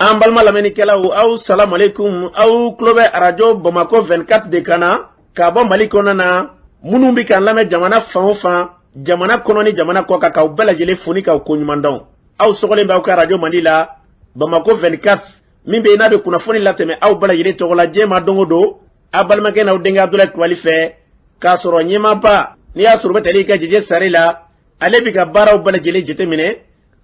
An balima lamɛnnikɛlaw, aw salamualeykum. Aw tulo bɛ arajo Bamakɔ 24 de kan na k'a bɔ Mali kɔnɔna na. Minnu bɛ k'an lamɛn jamana fan o fan, jamana kɔnɔ ni jamana kɔ kan, k'aw bɛɛ lajɛlen fo ni k'aw koɲuman dɔn. Aw sɔgɔlen bɛ aw ka arajo mandi la, Bamakɔ 24, min bɛ yen n'a bɛ kunnafoni latɛmɛ aw bɛɛ lajɛlen tɔgɔ la diɲɛ ma don o don, aw balimakɛ n'aw denkɛ Abudulayi Kulubali fɛ, k'a sɔrɔ ɲɛmaaba n'i y'a sɔrɔ u bɛ tali kɛ Jeje Sare la, ale bɛ ka baaraw bɛɛ lajɛlen jateminɛ,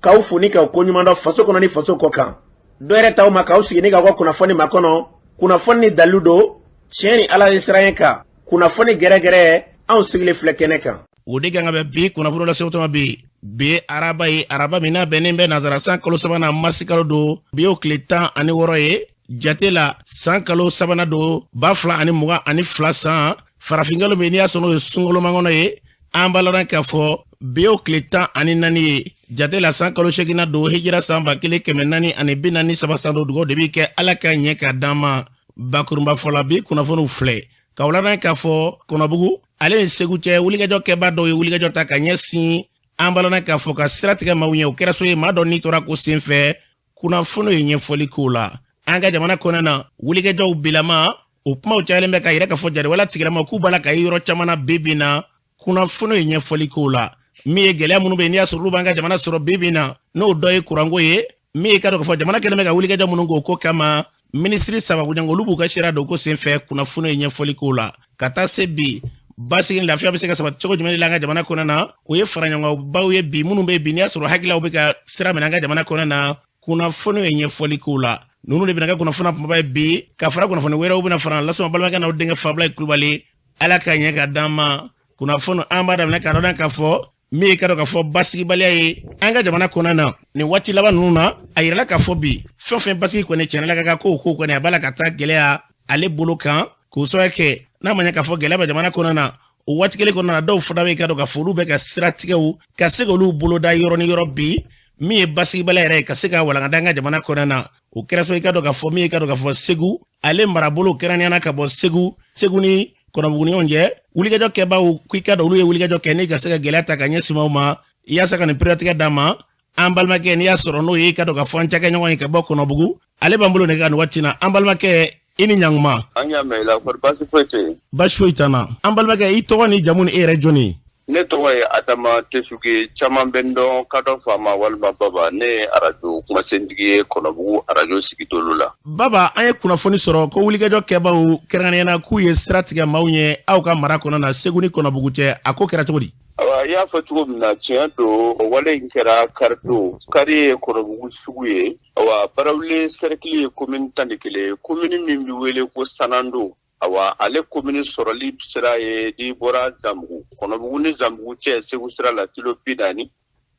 k'aw fo ni k'aw koɲuman dɔn faso kɔnɔ ni faso kɔ kan. Dɔ yɛrɛ t'aw ma k'aw sigi ni k'aw ka kunnafoni makɔnɔ, kunnafoni ni dalilu don, tiɲɛ ni Ala ye siran kan, kunnafoni gɛrɛgɛrɛ, anw sigilen filɛ kɛnɛ kan. O de kan ka bɛn bi kunnafoni lase tuma bi. Bi ye araba ye, araba min n'a bɛnnen bɛ nazara san kalo sabanan, marisi kalo don. Bi y'o tile 16 ye jate la, san kalo sabanan don, 2022 san, farafinkalo min n'i y'a sɔrɔ n'o ye sunkalo makɔnɔ ye. An b'a ladɔn k'a fɔ bi y'o tile 14 ye jate la, san kalo seeginnan don, hijira san 1443 san don. Dugawu de bɛ kɛ Ala ka ɲɛ ka d'an ma. Bakurunba fɔ la, bi kunnafoniw filɛ k'aw ladɔn k'a fɔ Kɔnɔbugu ale ni Segu cɛ, wulikajɔ kɛba dɔw ye wulikajɔ ta ka ɲɛsin an b'a ladɔn k'a fɔ ka sira tigɛ maaw ɲɛ. O kɛra so ye, maa dɔ ni tora ko senfɛ. Kunnafoniw ye ɲɛfɔli k'o la. An ka jamana kɔnɔna na, wulikajɔw bilama, o kumaw cayalen bɛ k'a yira k'a fɔ jariwala tigilamaw k'u b'a la ka ye yɔrɔ caman na bi bi na. Kunnafoniw ye ɲɛfɔli k'o la. Min ye gɛlɛya minnu bɛ yen n'i y'a sɔrɔ olu b'an ka jamana sɔrɔ bi bi na, n'o dɔ ye kuranko ye, min ye ka dɔn k'a fɔ jamana kɛlen bɛ ka wulikajɔ minnu k'o ko kama, minisiri saba koɲɔgɔn olu b'u ka sira don ko senfɛ. Kunnafoni ye ɲɛfɔli k'o la. Ka taa se bi, basigi ni lafiya bɛ se ka sabati cogo jumɛn de la an ka jamana kɔnɔna na? O ye faraɲɔgɔnbaw ye bi minnu bɛ bi n'i y'a sɔrɔ hakililaw bɛ ka sira minɛ an ka jamana kɔnɔna na. Kunnafoni ye ɲɛfɔli k'o la. Ninnu de bɛna kɛ kunnafoni kunbaba ye bi, ka fara kunnafoni wɛrɛw bɛna fara lasuma balimakɛ n'aw denkɛ Fabulayi Kulubali. Ala ka ɲɛ ka d'an ma. Kunnafoni an b'a daminɛ k'a dɔn k'a fɔ min ye ka dɔn k'a fɔ basigibaliya ye an ka jamana kɔnɔna na nin waati laban ninnu na. A yirala k'a fɔ bi, fɛn o fɛn basigi kɔni tiɲɛna la ka kan ko ko kɔni a b'a la ka taa gɛlɛya ale bolo kan, k'o sababu kɛ n'a ma ɲɛ k'a fɔ gɛlɛya bɛ jamana kɔnɔna na. O waati kelen kɔnɔna na, dɔw fana bɛ ka dɔn k'a fɔ olu bɛ ka siratigɛw ka se k'olu boloda yɔrɔ ni yɔrɔ bi, min ye basigibaliya yɛrɛ ye ka se ka walankata an ka jamana kɔnɔna na. O kɛra so i ka dɔn k'a fɔ min ye ka dɔn k'a fɔ Segu ale marabolo, kɛrɛnkɛrɛnnenya la ka bɔ Segu, Segu ni Kɔnɔbugu ni ɲɔgɔn cɛ, wulikajɔ kɛbaaw k'i ka dɔn olu ye wulikajɔ kɛ ni ka se ka gɛlɛya ta ka ɲɛsin maaw ma yaasa ka nin pereperelatigɛ d'a ma. An balimakɛ n'i y'a sɔrɔ n'o ye ka dɔn k'a fɔ an cakɛɲɔgɔn ye ka bɔ Kɔnɔbugu, ale b'an bolo nɛgɛ kan nin waati na. An balimakɛ, i ni ɲankuma. An y'a mɛn i la, kɔri baasi foyi tɛ yen? Baasi foyi t'an na. An balimakɛ, i tɔgɔ ni jamu ni e yɛrɛ jɔni ye? Ne tɔgɔ ye Adama Tesuge, caman bɛ n dɔn Kadɔ Faama walima Baba. Ne ye arajo kumasentigi ye Kɔnɔbugu arajo sigidolu la. Baba, an ye kunnafoni sɔrɔ ko wulikajɔ kɛbaaw, kɛrɛnkɛrɛnnenya na k'u ye sira tigɛ maaw ɲɛ aw ka mara kɔnɔ na, Segu ni Kɔnɔbugu cɛ. A ko kɛra cogo di? Awa, i y'a fɔ cogo min na, tiɲɛ don, o wale in kɛra karidon. Kari ye Kɔnɔbugu sugu ye. Awa, Barawuli sɛrɛkili ye komini 11, komini min bɛ wele ko Sanando. Awa, ale komini sɔrɔli sira ye n'i bɔra Zanbugu, Kɔnɔbugu ni Zanbugu cɛ Segu sira la, kilo 40.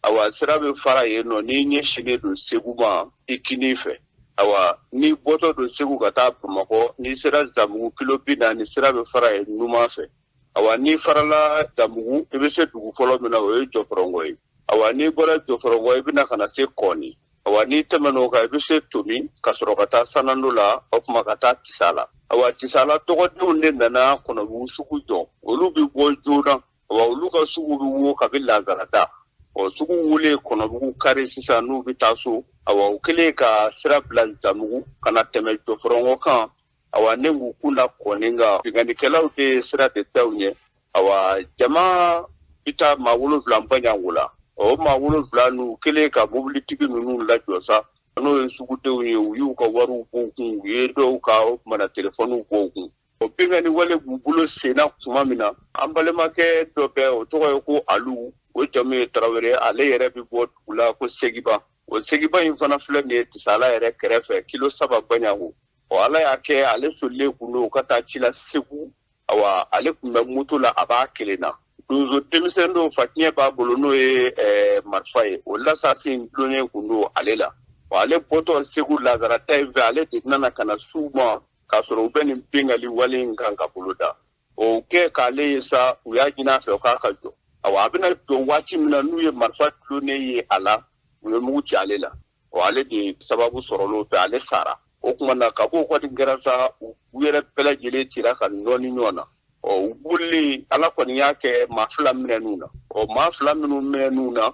Awa, sira bɛ fara yen nɔ n'i ɲɛsinnen don Segu ma i kinin fɛ. Awa, n'i bɔtɔ don Segu ka taa Bamakɔ, n'i sera Zanbugu kilo 40, sira bɛ fara yen numan fɛ. Awa, n'i farala Zanbugu, i bɛ se dugu fɔlɔ min na, o ye Jɔfɔrɔngɔ ye. Awa, n'i bɔra Jɔfɔrɔngɔ, i bɛna ka na se Kɔni. Awa, n'i tɛmɛn'o kan, i bɛ se Tomi ka sɔrɔ ka taa Sanando la, o tuma ka taa Tisala. Awa, Tisala tɔgɔdenw de nana Kɔnɔbugu sugu jɔ. Olu bɛ bɔ joona. Awa, olu ka sugu bɛ wo kabi Lazarada. Ɔ, sugu wolen Kɔnɔbugu kari sisan, n'u bɛ taa so. Awa, u kɛlen ka sira bila Zanbugu ka na tɛmɛ Jɔfɔrɔngɔ kan. Awa, ne k'u kun da Kɔni kan, binkannikɛlaw de ye sira de da u ɲɛ. Awa, jama bɛ taa maa 7 baɲanko la. O maa 7 n'u kɛlen ka mobilitigi ninnu lajɔ sa, n'o ye sugudenw ye, u y'u ka wariw bɔ u kun, u ye dɔw ka o kumana telefɔniw bɔ u kun. O binkanni wale b'u bolo senna tuma min na, an balimakɛ dɔ bɛ, o tɔgɔ ye ko Alu, o jamu ye Tarawele, ale yɛrɛ bɛ bɔ dugu la ko Segiba. O Segiba in fana filɛ nin ye Tisala yɛrɛ kɛrɛfɛ, kilo 3 baɲanko. Ɔ, Ala y'a kɛ ale solilen kun don ka taa ci la Segu. Awa, ale tun bɛ moto la, a b'a kelen na. Donso denmisɛn dɔw fatiɲɛ b'a bolo, n'o ye marifa ye, o lasasi in dulonnen kun don ale la. Wa ale bɔtɔ Segu lazarata in fɛ, ale de nana ka na s'u ma k'a sɔrɔ u bɛ nin binkanni wale in kan ka bolo da. O kɛ k'ale ye sa, u y'a ɲini a fɛ k'a ka jɔ. Awa, a bɛna jɔ waati min na, n'u ye marifa dulonnen ye a la, u ye mugu ci ale la. Ɔ, ale de sababu sɔrɔl'o fɛ, ale sara. O tuma na, ka b'o kɔni kɛra sa, u yɛrɛ bɛɛ lajɛlen cira ka nɔɔni ɲɔgɔn na. Ɔ, u bolilen, Ala kɔni y'a kɛ maa 2 minɛn'u na. Ɔ, maa 2 minnu minɛn'u na,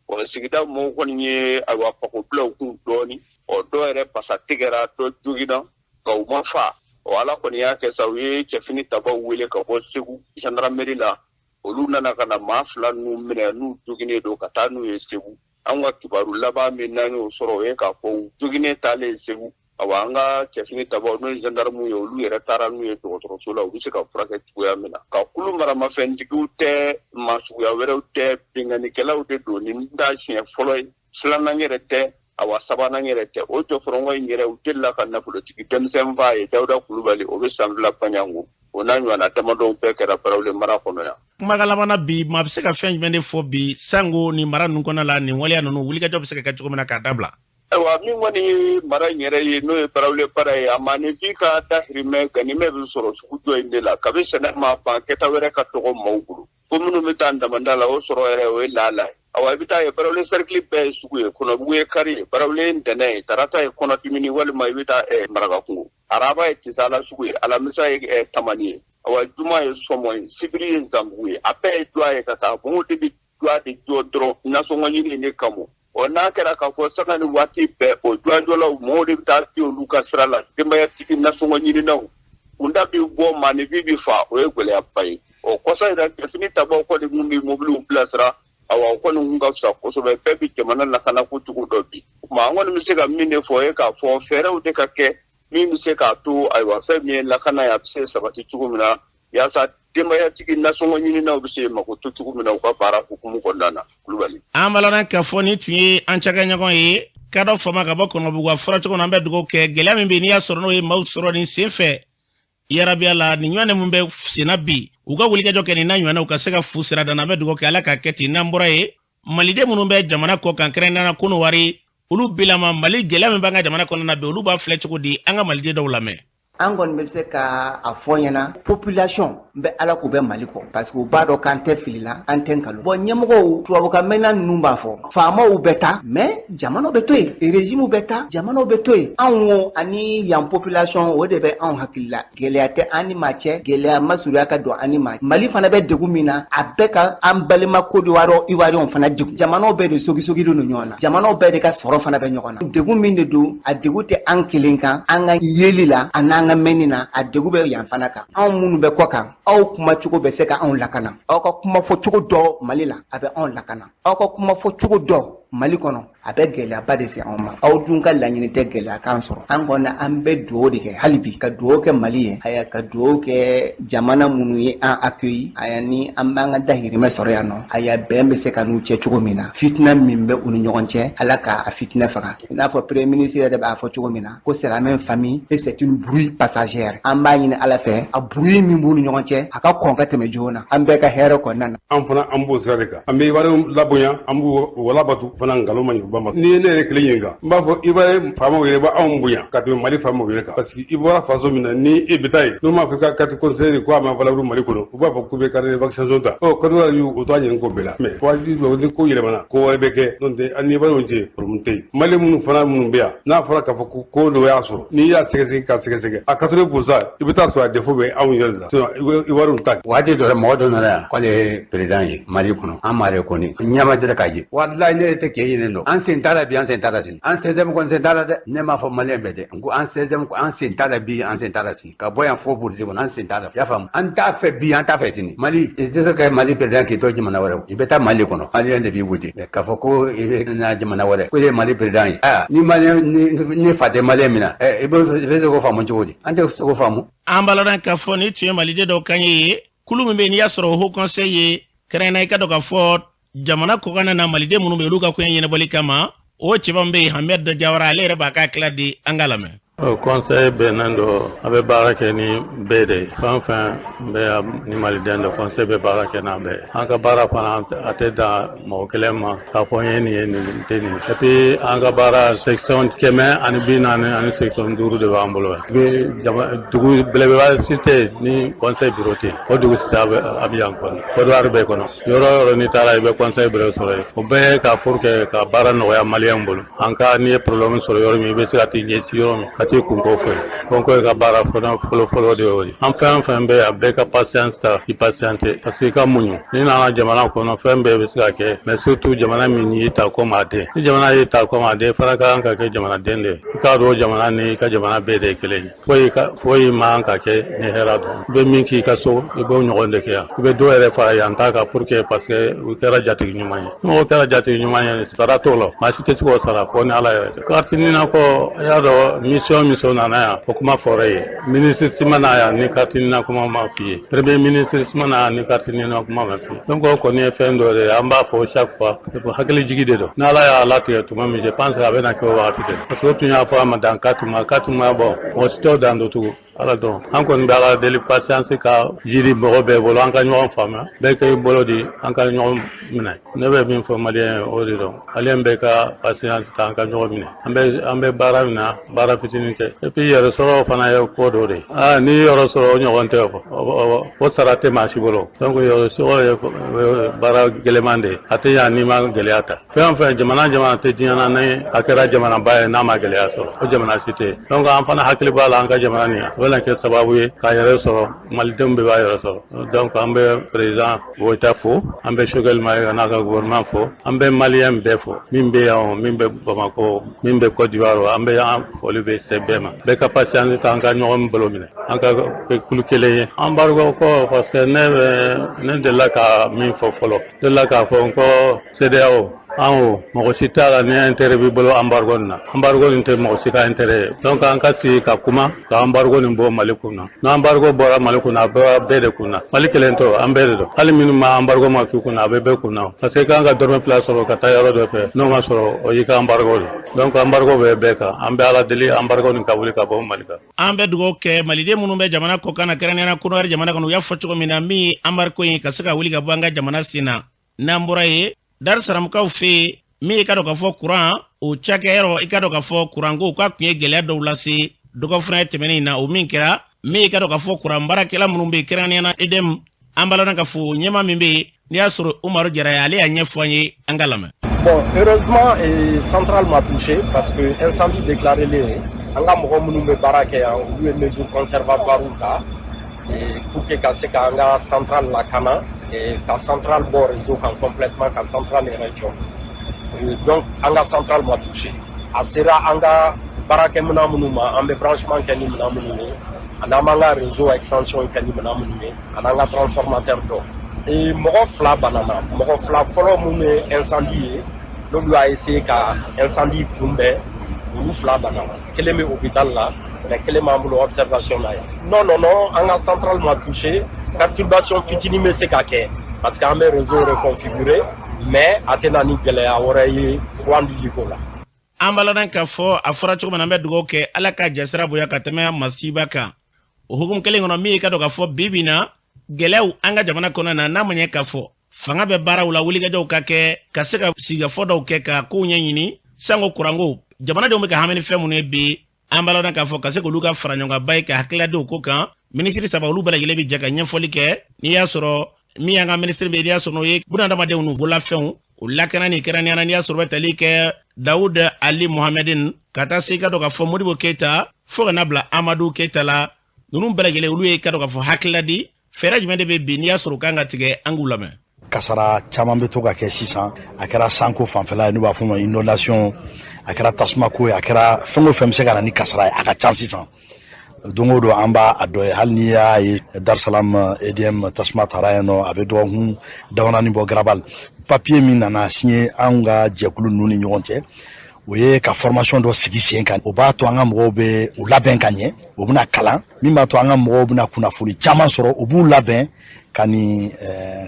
ɔ, sigida mɔgɔw kɔni ye, ayiwa, pako bila u kun dɔɔni. Ɔ dɔw yɛrɛ pasa tigɛra, dɔ joginna, nka u ma fa. Ɔ Ala kɔni y'a kɛ sa, u ye cɛfini tabaw wele ka bɔ Segu gendarmerie la. Olu nana ka na maa fila ninnu minɛ n'u joginnen don ka taa n'u ye Segu. An ka kibaru laban min n'an y'o sɔrɔ, o ye k'a fɔ u joginnen taalen Segu. Awa, an ka cɛfini tabaw, n'o ye gendarmew ye, olu yɛrɛ taara n'u ye dɔgɔtɔrɔso la, u bɛ se ka furakɛ cogoya min na. Ka kulu maramafɛntigiw tɛ, maa suguya wɛrɛw tɛ, binkannikɛlaw de don. Nin t'a siɲɛ fɔlɔ ye, filanan yɛrɛ tɛ, awa sabanan yɛrɛ tɛ. O jɔfɔrɔngɔ in yɛrɛ, u delila ka nafolotigi denmisɛn faa ye, Dawuda Kulubali, o bɛ san 2 Baɲangu. O n'a ɲɔgɔnna damadɔw bɛɛ kɛra Barawuli mara kɔnɔ yan. Kumakan laban na bi, maa bɛ se ka fɛn jumɛn de fɔ bi sango nin mara ninnu kɔnɔna la, nin waleya ninnu wulikajɔ bɛ se ka kɛ cogo min na k'a dabila? Ayiwa, min kɔni ye mara in yɛrɛ ye, n'o ye Barawuli mara ye, a maaninfin ka dahirimɛ ganimɛ bɛ sɔrɔ sugujɔ in de la. Kabi sɛnɛ ma ban, kɛta wɛrɛ ka dɔgɔ maaw bolo. Ko minnu bɛ taa damanda la, o sɔrɔ yɛrɛ o ye laala ye. Awa, i bɛ taa ye Barawuli sɛrikili bɛɛ ye sugu ye. Kɔnɔbugu ye kari ye, Barawuli ye ntɛnɛn ye, tarata ye kɔnɔdimini, walima i bɛ taa Marakakungo. Araba ye Tisala sugu ye, alamisa ye Tamani ye, awa juma ye Sɔmɔ ye, sibiri ye Zanbugu ye. A bɛɛ ye dɔgɔ ye ka taa. Mɔgɔw de bɛ dɔgɔ de jɔ dɔrɔn nasɔngɔ ɲini de kama. Ɔ n'a kɛra k'a fɔ sanga ni waati bɛɛ o dɔgɔjɔlaw, mɔgɔw de bɛ taa bin olu ka sira la, denbayatigi nasɔngɔ ɲininaw kunda bɛ bɔ, maaninfin bɛ fa, o ye gɛlɛyaba ye. Ɔ kɔsa in na, cɛfini tabaw kɔni kun bɛ mobiliw bilasira. Awa, o kɔni kun ka fisa kosɛbɛ. Bɛɛ bɛ jamana lakanako cogo dɔ bi. O tuma an kɔni bɛ se ka min de fɔ, o ye k'a fɔ fɛɛrɛw de ka kɛ min bɛ se k'a to, ayiwa, fɛn min ye lakana ye, a bɛ se sabati cogo min na, yaasa denbayatigi nasɔngɔ ɲininaw bɛ se mako to cogo min na u ka baara hukumu kɔnɔna na. Kulubali. An b'a k'a fɔ nin tun ye an cakɛɲɔgɔn ye, Kadɔ Fama ka bɔ Kɔnɔbugu. A fɔra cogo min na, an bɛ dugawu kɛ, gɛlɛya min bɛ yen n'i y'a sɔrɔ n'o ye maaw sɔrɔ nin sen fɛ, yarabiya la nin ɲɔgɔn min bɛ senna bi, u ka wulikajɔ kɛ nin n'a ɲɔgɔnnaw ka se ka fu sira dan. An bɛ dugawu kɛ, Ala k'a kɛ ten. N'an bɔra yen, maliden minnu bɛ jamana kɔ kan, kɛrɛnkɛrɛnnenya Kɔnɔwari, olu bilama Mali gɛlɛya min b'an ka jamana kɔnɔna na bi, olu b'a filɛ cogo di? An ka maliden dɔw lamɛn. An kɔni bɛ se ka a fɔ ɲɛna, population bɛ Ala k'u bɛ Mali kɔ, parce que u b'a dɔn k'an tɛ fili la, an tɛ nkalon. Bon, ɲɛmɔgɔw, tubabukan mɛnna ninnu b'a fɔ, faamaw bɛ taa, mais jamanaw bɛ to yen, régime bɛ taa, jamanaw bɛ to yen. Anw ani yan population, o de bɛ anw hakili la. Gɛlɛya tɛ an ni maa cɛ, gɛlɛya ma surunya ka don an ni maa. Mali fana bɛ degun min na, a bɛɛ ka an balima Côte d'Ivoire, Ivoiriyɛnw fana degun. Jamanaw bɛɛ de sogisogi don ɲɔgɔn na, jamanaw bɛɛ de ka sɔrɔ fana bɛ ɲɔgɔn na. Degun min de don, a degun tɛ an kelen kan. An ka yeli la, a n'an ka mɛnni na, a degun bɛ yan fana kan. Anw minnu bɛ kɔ kan, aw kuma cogo bɛ se ka anw lakana. Aw ka kuma fɔ cogo dɔ Mali la, a bɛ anw lakana. Aw ka kuma fɔ cogo dɔ Mali kɔnɔ, a bɛ gɛlɛyaba de se anw ma. Aw dun ka laɲini tɛ gɛlɛya kan sɔrɔ. An kɔni, an bɛ dugawu de kɛ hali bi, ka dugawu kɛ Mali ye, aya, ka dugawu kɛ jamana minnu ye an accueilli, aya, ni an b'an ka dahirimɛ sɔrɔ yan nɔ, aya, bɛn bɛ se ka n'u cɛ cogo min na. Fitina min bɛ u ni ɲɔgɔn cɛ, Ala k'a fitinɛ faga. I n'a fɔ premier ministre yɛrɛ b'a fɔ cogo min na ko c'est la même famille et c'est une brouille passagère. An b'a ɲini Ala fɛ, a brouille min b'u ni ɲɔgɔn cɛ, a ka kɔn ka tɛmɛ joona, an bɛɛ ka hɛrɛ kɔnɔna na. An fana, an b'o sira de kan. An bɛ Ivoiriyɛnw labonya, an b'u labatu fana. Nkalon ma ɲi u ba ma. N'i ye ne yɛrɛ kelen ɲininka, n b'a fɔ Ivoiriyɛn faamaw yɛrɛ b'anw bonya ka tɛmɛ Mali faamaw yɛrɛ kan, parce que i bɔra faso min na, ni e bɛ taa yen, n'u m'a fɔ i ka carte consulaire ko a ma valable Mali kɔnɔ, u b'a fɔ k'u bɛ carte de vaccination ta. Ɔ Côte d'Ivoire y'u o t'a ɲini ko bɛɛ la, mais waati dɔ ni ko yɛlɛmana, ko wɛrɛ bɛ kɛ. N'o tɛ, an ni Ivoiriyɛnw cɛ, problème tɛ yen. Mali minnu fana minnu bɛ yan, n'a fɔra k'a fɔ ko ko dɔ y'a sɔrɔ, n'i y'a sɛgɛsɛgɛ ka sɛgɛsɛgɛ a 80%, i bɛ taa sɔrɔ a défaut bɛ anw yɛrɛ de la, sinon Ivoiriyɛnw ta. Waati dɔ la, mɔgɔ dɔ nana yan k'ale ye président ye Mali kɔnɔ. An m'ale kɔni ɲɛma deli k'a ye. Walayi, ne tɛ kɛ ɲinin dɔn. An sen t'a la bi, an sen t'a la sini. An 16e kɔni sen t'a la dɛ. Ne m'a fɔ maliyɛn bɛɛ dɛ, n ko an 16e, an sen t'a la bi, an sen t'a la sini. Ka bɔ yan fo burusi kɔnɔ, an sen t'a la. I y'a faamu? An t'a fɛ bi, an t'a fɛ sini. Mali, i tɛ se ka Mali président k'i to jamana wɛrɛ. I bɛ taa Mali kɔnɔ, maliyɛn de b'i wote. K'a fɔ ko i bɛ na jamana wɛrɛ ko i ye Mali président ye, aa, ni maliyɛn ni fa tɛ maliyɛn min na, i bɛ se k'o faamu cogo di? An tɛ se k'o faamu. An b'a lɔn k'a fɔ nin tun ye maliden dɔw kan ye, kulu min bɛ yen n'i y'a sɔrɔ haut conseil ye, kɛrɛnkɛrɛnnenya i ka dɔn k'a fɔ jamana kɔkanna na maliden minnu bɛ yen, olu ka koɲɛ ɲɛnabɔli kama. O cɛba min bɛ yen, Hamɛd Jawara, ale yɛrɛ b'a ka tila di, an ka lamɛn. O conseil bɛnnen don, a bɛ baara kɛ ni bɛɛ de ye. Fɛn o fɛn bɛ ni maliden dɔ, conseil bɛ baara kɛ n'a bɛɛ ye. An ka baara fana, a tɛ dan mɔgɔ kelen ma k'a fɔ n ye nin ye, nin tɛ nin ye. Et puis an ka baara, section 140 ani section 5 de b'an bolo yan. I bɛ jama dugu belebeleba si tɛ yen ni conseil bureau tɛ yen. O dugu si tɛ Abidjan kɔnɔ, Côte d'Ivoire bɛɛ kɔnɔ. Yɔrɔ o yɔrɔ n'i taara, i bɛ conseil bureau sɔrɔ yen. O bɛɛ ye ka pour que ka baara nɔgɔya maliyɛnw bolo. An ka n'i ye problème sɔrɔ yɔrɔ min, i bɛ se ka t'i ɲɛsin yɔrɔ min ka t'i kunko fɔ ye. Kɔnko ye ka baara fɔlɔ fɔlɔ de y'o ye. An fɛn o fɛn bɛ yen, a bɛɛ ka patience ta, i patienter parce que i ka muɲu. N'i nana jamana kɔnɔ, fɛn bɛɛ bɛ se ka kɛ, mais surtout jamana min y'i ta comme a den. Ni jamana y'i ta comme a den, fana ka kan ka kɛ jamanaden de ye. I k'a dɔn jamana ni i ka jamana bɛɛ de ye kelen ye. Foyi ka foyi man ka kɛ ni hɛrɛ dɔn. I bɛ min k'i ka so, i b'o ɲɔgɔn de kɛ yan. I bɛ dɔw yɛrɛ fara yan ta kan pour que, parce que u kɛra jatigi ɲuman ye. Ni mɔgɔ kɛra jatigi ɲuman ye, sara t'o la, maa si tɛ se k'o sara fo ni Ala yɛrɛ tɛ. Carte NINA ko, i y'a dɔn, mission nana yan, o kuma fɔra ye. Ministre si ma na yan ni carte NINA kuma ma f'i ye. Premier ministre si ma na yan ni carte NINA kuma ma f'i ye. Donc o kɔni ye fɛn dɔ de ye, an b'a fɔ chaque fois, hakili jigi de don. N'Ala y'a latigɛ tuma min, je pense que a bɛna kɛ o wagati de. Parce que o tun y'a fɔ a ma dans 4 mois, 4 mois, bon, mɔgɔ si t'o dan don tugun. Ala dɔrɔn. An kɔni bɛ Ala deli, patience ka jiri mɔgɔ bɛɛ bolo, an ka ɲɔgɔn faamuya, bɛɛ k'i bolo di, an ka ɲɔgɔn minɛ. Ne bɛ min fɔ maliyɛn ye, o de don. Maliyɛn bɛɛ ka patience ta, an ka ɲɔgɔn minɛ. An bɛ baara min na, baara fitinin tɛ. Et puis yɛrɛ sɔrɔ fana ye ko dɔ de ye. Aa, n'i yɔrɔ sɔrɔ, o ɲɔgɔn tɛ, o sara tɛ maa si bolo. Donc yɛrɛ sɔrɔ ye baara gɛlɛman de ye. A tɛ ɲa n'i ma gɛlɛya ta. Fɛn o fɛn, jamana tɛ diɲɛ na ni a kɛra jamanaba ye n'a ma gɛlɛya sɔrɔ, o jamana si tɛ yen. Donc an fana hakili b'a la, an ka jamana nin, o bɛna kɛ sababu ye k'a yɛrɛ sɔrɔ, malidenw bɛɛ b'a yɛrɛ sɔrɔ. Donc an bɛ président Goïta fo, an bɛ Choguel Maïga n'a ka gouvernement fo, an bɛ maliyɛn bɛɛ fo, min bɛ yan o, min bɛ Bamako, min bɛ Côte d'Ivoire, an bɛ an foli bɛ se bɛɛ ma. Bɛɛ ka patience ta, an ka ɲɔgɔn bolo minɛ, an ka kɛ kulu kelen ye. Embargo ko, parce que ne bɛ ne delila ka min fɔ fɔlɔ, delila k'a fɔ n ko CEDEAO, an o mɔgɔ si t'a la ni intérêt b'i bolo embargo nin na. Embargo nin tɛ mɔgɔ si ka intérêt ye. Donc an ka sigi ka kuma ka embargo nin bɔ Mali kun na. N'embargo bɔra Mali kun na, a bɔra bɛɛ de kun na. Mali kelen tɛ, an bɛɛ de don. Hali minnu ma embargo ma k'i kun na, a bɛ bɛɛ kun na, parce que i kan ka dɔrɔmɛ 2 sɔrɔ ka taa yɔrɔ dɔ fɛ, n'o ma sɔrɔ, o y'i ka embargo de. Donc embargo bɛ bɛɛ kan. An bɛ Ala deli, embargo nin ka wuli ka bɔ Mali kan. An bɛ dugawu kɛ maliden minnu bɛ jamana kɔ kan na, kɛrɛnkɛrɛnnenya Kɔnɔwari jamana kɔnɔ, u y'a fɔ cogo min na, min ye embargo ye, ka se ka wuli ka bɔ an ka jamana sen na. N'an bɔra yen, Darisalamukaw fɛ yen, min ye ka dɔn k'a fɔ kuran o cakɛyɔrɔ, i ka dɔn k'a fɔ kuranko k'a tun ye gɛlɛya dɔw lase dɔgɔfura tɛmɛnen in na, o min kɛra min ye ka dɔn k'a fɔ kuran baarakɛla minnu bɛ yen, kɛrɛnkɛrɛnnenya la EDM, an b'a lɔn k'a fɔ ɲɛmaa min bɛ yen, n'i y'a sɔrɔ Umaru Jara ye, ale y'a ɲɛfɔ an ye, an ka lamɛn. Bon, heureusement, centrale ma touché parce que incendie déclaré len, an ka mɔgɔ minnu bɛ baara kɛ yan, olu ye mesure conservatoire ta pour que ka se k'an ka centrale lakana, ka centrale bɔ réseau kan complètement, ka centrale yɛrɛ jɔ. Donc an ka centrale ma touché. A sera an ka baarakɛminɛn minnu ma, an bɛ branchement kɛ ni minɛn minnu ye, ani an b'an ka réseau extension kɛ ni minɛn minnu ye, ani an ka transformateur dɔ. Mɔgɔ 2 banana. Mɔgɔ 2 fɔlɔ minnu ye incendie ye, n'olu y'a essayé ka incendie kunbɛn, olu 2 banana. Kelen bɛ hôpital la, mais kelen b'an bolo observation na yan. Non, non, non, an ka centrale ma touché. Perturbation fitinin bɛ se ka kɛ parce que an bɛ réseau reconfigurer, mais a tɛ na ni gɛlɛya wɛrɛ ye courant dili ko la. An b'a lɔn k'a fɔ a fɔra cogo min na, an bɛ dugawu kɛ Ala ka jasira bonya ka tɛmɛ masiba kan. O hukumu kelen kɔnɔ, min ye ka dɔn k'a fɔ bi bi na gɛlɛyaw an ka jamana kɔnɔ na, n'a ma ɲɛ k'a fɔ fanga bɛ baaraw la, wulikajɔw ka kɛ ka se ka sigikafɔ dɔw kɛ ka kow ɲɛɲini, sanko kuranko, jamanadenw bɛ ka hami ni fɛn minnu ye bi, an b'a lɔn k'a fɔ ka se k'olu ka fara ɲɔgɔnkanba ye ka hakililadenw ko kan. Minisiri saba, olu bɛɛ lajɛlen bɛ jɛ ka ɲɛfɔli kɛ. N'i y'a sɔrɔ min y'an ka minisiri bɛ, n'i y'a sɔrɔ o ye bunadamadenw n'u bololafɛnw o lakana ni kɛrɛnkɛrɛnnenya la, n'i y'a sɔrɔ bɛ tali kɛ Dawud Ali Muhamɛdin, ka taa se i ka dɔn k'a fɔ Modibo Keyita, fo ka na bila Amadu Keyita la, ninnu bɛɛ lajɛlen, olu ye ka dɔn k'a fɔ hakilila di, fɛɛrɛ jumɛn de bɛ bi, n'i y'a sɔrɔ u kan ka tigɛ, an k'u lamɛn. Kasara caman bɛ to ka kɛ sisan. A kɛra sanko fanfɛla ye, n'u b'a fɔ o ma inondation, a kɛra tasumako ye, a kɛra fɛn o fɛn bɛ se ka na ni kasara ye, a ka ca sisan. Don o don an b'a a dɔ ye. Hali n'i y'a ye Dar-Salam EDM tasuma taara yen nɔ, a bɛ dɔgɔkun damadɔni bɔ. Garabali papier min nana signé anw ka jɛkulu ninnu ni ɲɔgɔn cɛ, o ye ka formation dɔ sigi sen kan. O b'a to an ka mɔgɔw bɛ u labɛn ka ɲɛ, u bɛna kalan min b'a to an ka mɔgɔw bɛna kunnafoni caman sɔrɔ, u b'u labɛn ka nin